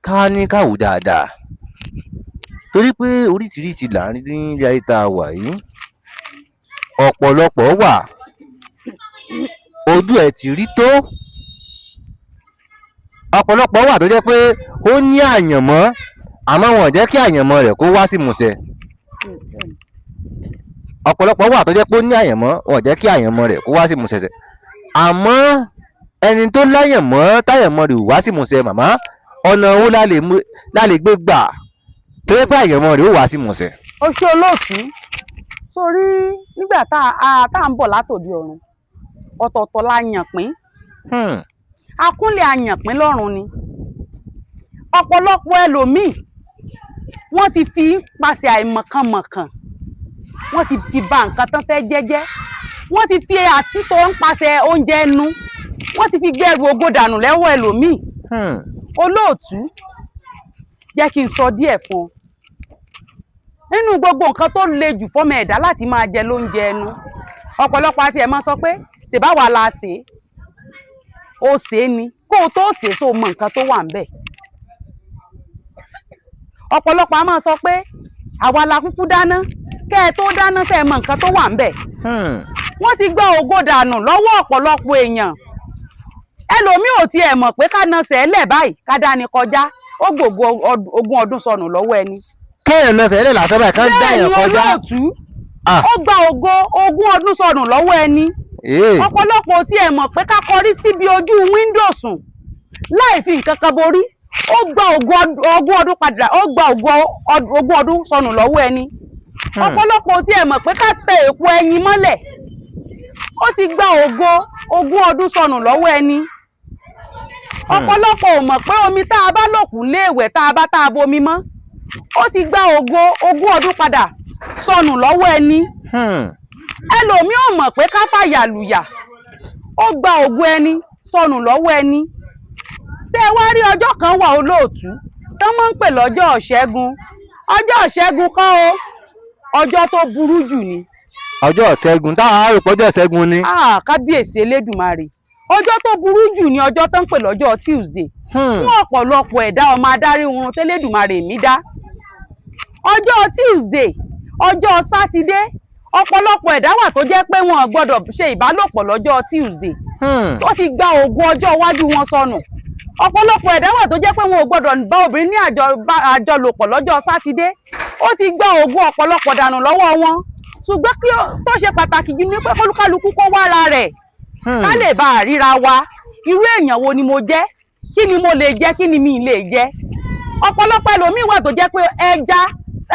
ká ní ká wò dáadáa, torí pé oríṣiríṣi là ń rí ní ayé tá a wà yìí. Ọ̀pọ̀lọpọ̀ wà ojú ẹ̀ ti rí tó, ọ̀pọ̀lọpọ̀ wà tó jẹ́ pé ó ní àyànmọ́, àmọ́ wọn ò jẹ́ kí àyànmọ́ rẹ̀ kó wá sí ìmúṣẹ. Ọ̀pọ̀lọpọ̀ wà tó jẹ́ pé ó ní àyànmọ́, wọn ò jẹ́ kí àyànmọ́ rẹ̀ kó wá sí ìmúṣẹ. Àmọ́ ẹni tó láyànmọ́, táyànmọ́ rẹ̀ ò wá sí ìmúṣẹ, màmá, ọ̀nà wo la lè gbé gbà tó jẹ́ pé àyànmọ́ rẹ̀ ó wá sí ìmúṣẹ? Ó ṣe, olóòtú. Sórí nígbà tá a ń bọ̀ látòdì ọ̀run, ọ̀tọ̀ọ̀tọ̀ la yàn pín. Akúnlẹ̀ àyànpín lọ́run ni. Ọ̀pọ̀lọpọ̀ ẹlòmíì, wọ́n ti fi pasẹ̀ àìmọ̀kànmọ̀kàn, wọ́n ti fi ba nǹkan tán fẹ́ jẹ́jẹ́, wọ́n ti fi àtúntò ń pasẹ̀ oúnjẹ ẹnu, wọ́n ti fi gbẹ́rù ògo dànù lẹ́wọ́ ẹlòmíì. Olóòtú, jẹ́ kí n sọ díẹ̀ fún ọ. Nínú gbogbo nǹkan tó le jù fọ́mọ ẹ̀dá láti máa jẹ lóúnjẹ ẹnu, ọ̀pọ̀lọpọ̀ àti ẹ̀ máa sọ pé tèbá wa la ṣe é, ó ṣe é ni, kó o tó ṣe é, tó mọ nǹkan tó wà ńbẹ̀. Ọ̀pọ̀lọpọ̀ a máa sọ pé àwa la kúkú dáná, kẹ́ ẹ tó dáná, ṣe é mọ nǹkan tó wà ńbẹ̀. Wọ́n ti gbọ́ ògo dànù lọ́wọ́ ọ̀pọ̀lọpọ̀ èèyàn. Ẹlòmíì ò tiẹ̀ mọ̀ pé ká na sẹ́lẹ̀ báyìí, ká dání kọjá, ó gbògo 20 ọdún sọnù lọ́wọ́ ẹni. Kéèyàn náà sẹ́lẹ̀ lásán báyìí, kán dá èèyàn kọjá. Bẹ́ẹ̀ ni, olóòtú, ó gba ògo 20 ọdún sọnù lọ́wọ́ ẹni. Ọ̀pọ̀lọpọ̀ ò tiẹ̀ mọ̀ pé ká kọrí síbi ojú wíńdò sùn láì fi nǹkan kan borí, ó gba ògo 20 ọdún padà, ó gba ògo 20 ọdún sọnù lọ́wọ́ ẹni. Ọ̀pọ̀lọpọ̀ ò tiẹ̀ mọ̀ pé ká tẹ èpo ẹyin mọ́lẹ̀, ó ti gba ògo 20 ọdún sọnù lọ́wọ́ ẹni. Ọ̀pọ̀lọpọ̀ ò mọ̀ pé omi tá a bá lòkù léèwẹ̀, tá a bá tá a bomi mọ́, ó ti gba ògo 20 ọdún padà sọnù lọ́wọ́ ẹni. Ẹlòmíì ò mọ̀ pé ká fàyà lùyà, ó gba ògo ẹni sọnù lọ́wọ́ ẹni. Ṣé ẹ wá rí, ọjọ́ kan wà, olóòtú, tó máa ń pè lọ́jọ́ ìṣẹ́gun. Ọjọ́ ìṣẹ́gun kọ́ o, ọjọ́ tó burú jù ni. Ọjọ́ ìṣẹ́gun táwọn á rò pé ọjọ́ ìṣẹ́gun ni. Ah, kábíyèsí elédùnmarè, ọjọ́ tó burú jù ni ọjọ́ tó ń pè lọ́jọ́ Tuesday fún ọ̀pọ̀lọpọ̀ ẹ̀dá ọmọ adarí oorun tẹ́lẹ̀dùmarè mi dá. Ọjọ́ Tuesday, ọjọ́ Sátidé, ọ̀pọ̀lọpọ̀ ẹ̀dá wà tó jẹ́ pé wọn ò gbọ́dọ̀ ṣe ìbálòpọ̀ lọ́jọ́ Tuesday, tó ti gba ògo ọjọ́ iwájú wọn sọnù. Ọ̀pọ̀lọpọ̀ ẹ̀dá wà tó jẹ́ pé wọn ò gbọ́dọ̀ bá obìnrin ní àjọlòpọ̀ lọ́jọ́ Sátidé, ó ti gba ògo ọ̀pọ̀lọpọ̀ dànù lọ́wọ́ wọn. Ṣùgbọ́n kí tó ṣe pàtàkì jù ní pé kólúkálukú kó wá ara rẹ̀, ká lè bá a ríra wa: irú èèyàn wo ni mo jẹ́? Kí ni mo lè jẹ? Kí ni mi lè jẹ? Ọ̀pọ̀lọpọ̀ ẹlòmíì wà tó jẹ́ pé ẹja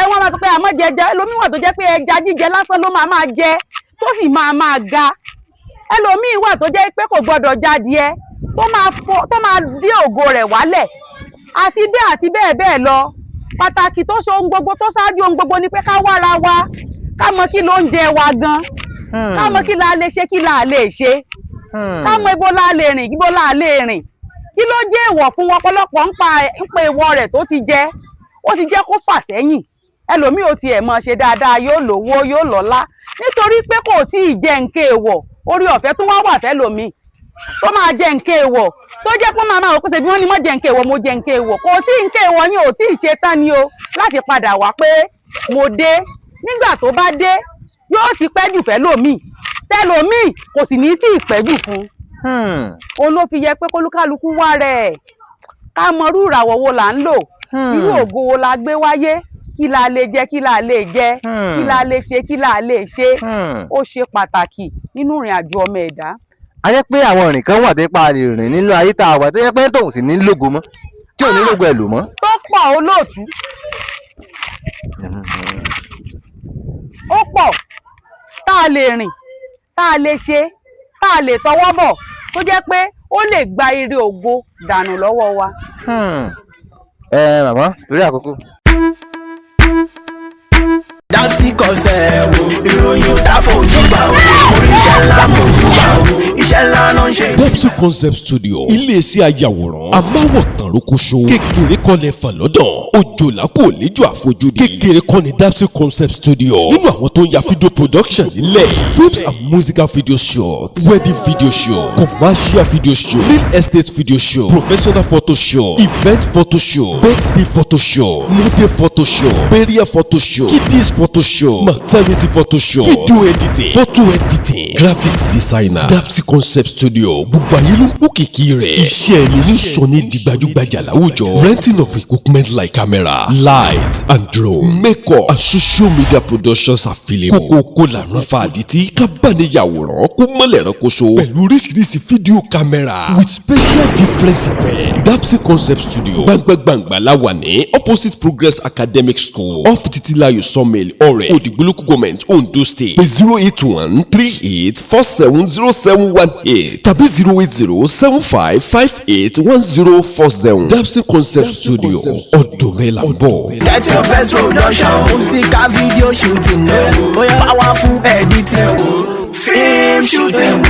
ẹ, wọ́n máa sọ pé àmọ́ jẹ ẹja. Ẹlòmíì wà tó jẹ́ pé ẹja jíjẹ lásán ló máa máa jẹ, tó sì máa máa ga. Ẹlòmíì wà tó jẹ́ pé kò gbọ́dọ̀ jadìẹ, tó máa fọ, tó máa dé ògo rẹ̀ wálẹ̀, àti bẹ́ẹ̀ àti bẹ́ẹ̀ bẹ́ẹ̀ lọ. Pàtàkì tó ṣe ohun gbogbo, tó ṣáájú ohun gbogbo, ni pé ká wára wa, ká mọ kí ló ń jẹ wa gan, ká mọ kí la lè ṣe, kí la lè ṣe, ká mọ ibo la lè rìn, ibo la lè rìn, kí ló jẹ́ èèwọ̀ fún wọn. Ọ̀pọ̀lọpọ̀ ń pa èèwọ̀ rẹ̀ tó ti jẹ́, ó ti jẹ́ kó fà sẹ́yìn. Ẹlòmíì ò tiẹ̀ mọ̀ ṣe dáadáa, yóò lówó, yóò lọ́lá, nítorí pé kò tí ì jẹ́ nǹkan èèwọ̀. Orí ọ̀fẹ́ tó wá wà fẹ́lòmíì tó máa jẹ nǹkan èèwọ̀, tó jẹ́ pé máa máa wò pé ṣe bí wọ́n ní mọ́ jẹ nǹkan èèwọ̀, mo jẹ nǹkan èèwọ̀, kò tí nǹkan èèwọ̀ yín ò tí ì ṣe tán ni o láti padà wá pé mo dé. Nígbà tó bá dé, yóò ti pẹ́ jù fẹ́lòmíì, tẹ́lòmíì kò sì ní tí ì pẹ́ jù fún un. Òun ló fi yẹ pé kólúkálukú wá rẹ̀, ká mọ irú ìràwọ̀ wo là ń lò, irú ògo wo la gbé wáyé, kí la lè jẹ, kí la lè jẹ, kí la lè ṣe, kí la lè ṣe. Ó ṣe pàtàkì nínú ìrìn àjò ọmọ ẹ̀dá. A jẹ́ pé àwọn ìrìn kan wà tó pa lè rìn nínú ayé tá a wà, tó jẹ́ pé tóun sì ní lógo mọ́, tí ò ní lógo ẹ̀ lò mọ́. Tó pọ̀, olóòtú, ó pọ̀ tá a lè rìn, tá a lè ṣe, tá a lè tọwọ́ bọ̀, tó jẹ́ pé ó lè gba ire ògo dànù lọ́wọ́ wa. Ẹ màmá, torí àkókò. Dapsy Concept, ìròyìn ò tá fojú bá o. Oríṣẹ́ ńlá mo jù bá o, iṣẹ́ ńlá ló ń ṣe. Dapsy Concept Studio, iléeṣẹ́ ayàwòrán amáwòtán rókóṣó. Kékeré kọ́ lẹ fà lọ́dọ̀, òjòlá kò léjò àfojúdi. Kékeré kọ́ ni Dapsy Concept Studio nínú àwọn tó ń ya video production nílẹ̀: films and musical video shoot, wedding video shoot, commercial video shoot, real estate video shoot, professional photo shoot, event photo shoot, birthday photo shoot, model photo shoot, burial photo shoot, kiddies photo shoot, maternity photo shoot, video editing, photo editing, graphics designer. Dapsy Concept Studio, gbogbo ayé ló ń kó kìkì rẹ̀. Iṣẹ́ ẹni ní sọ ní di gbajúgbajà láwùjọ. Renting of equipment like camera, light and drone, makeup and social media productions available. Kókókó làrán fa àdìtí kábàániyàwòrán kó mọ́lẹ̀ ránkoṣo pẹ̀lú oríṣiríṣi fídíò camera with special different effects. Dapsy Concept Studio, gbangba-gbangba la wà ní opposite Progress Academic School, off Titilayo Sawmill, Ọ̀rẹ́, Òdìgbò Local Government, Ondo State. Pé 08138470718 tàbí 08075581047. Dapsy Concept Studio, ọ̀dọ̀ rẹ̀ là ń bọ̀. Get your best production, musical video shooting, powerful editing, film shooting.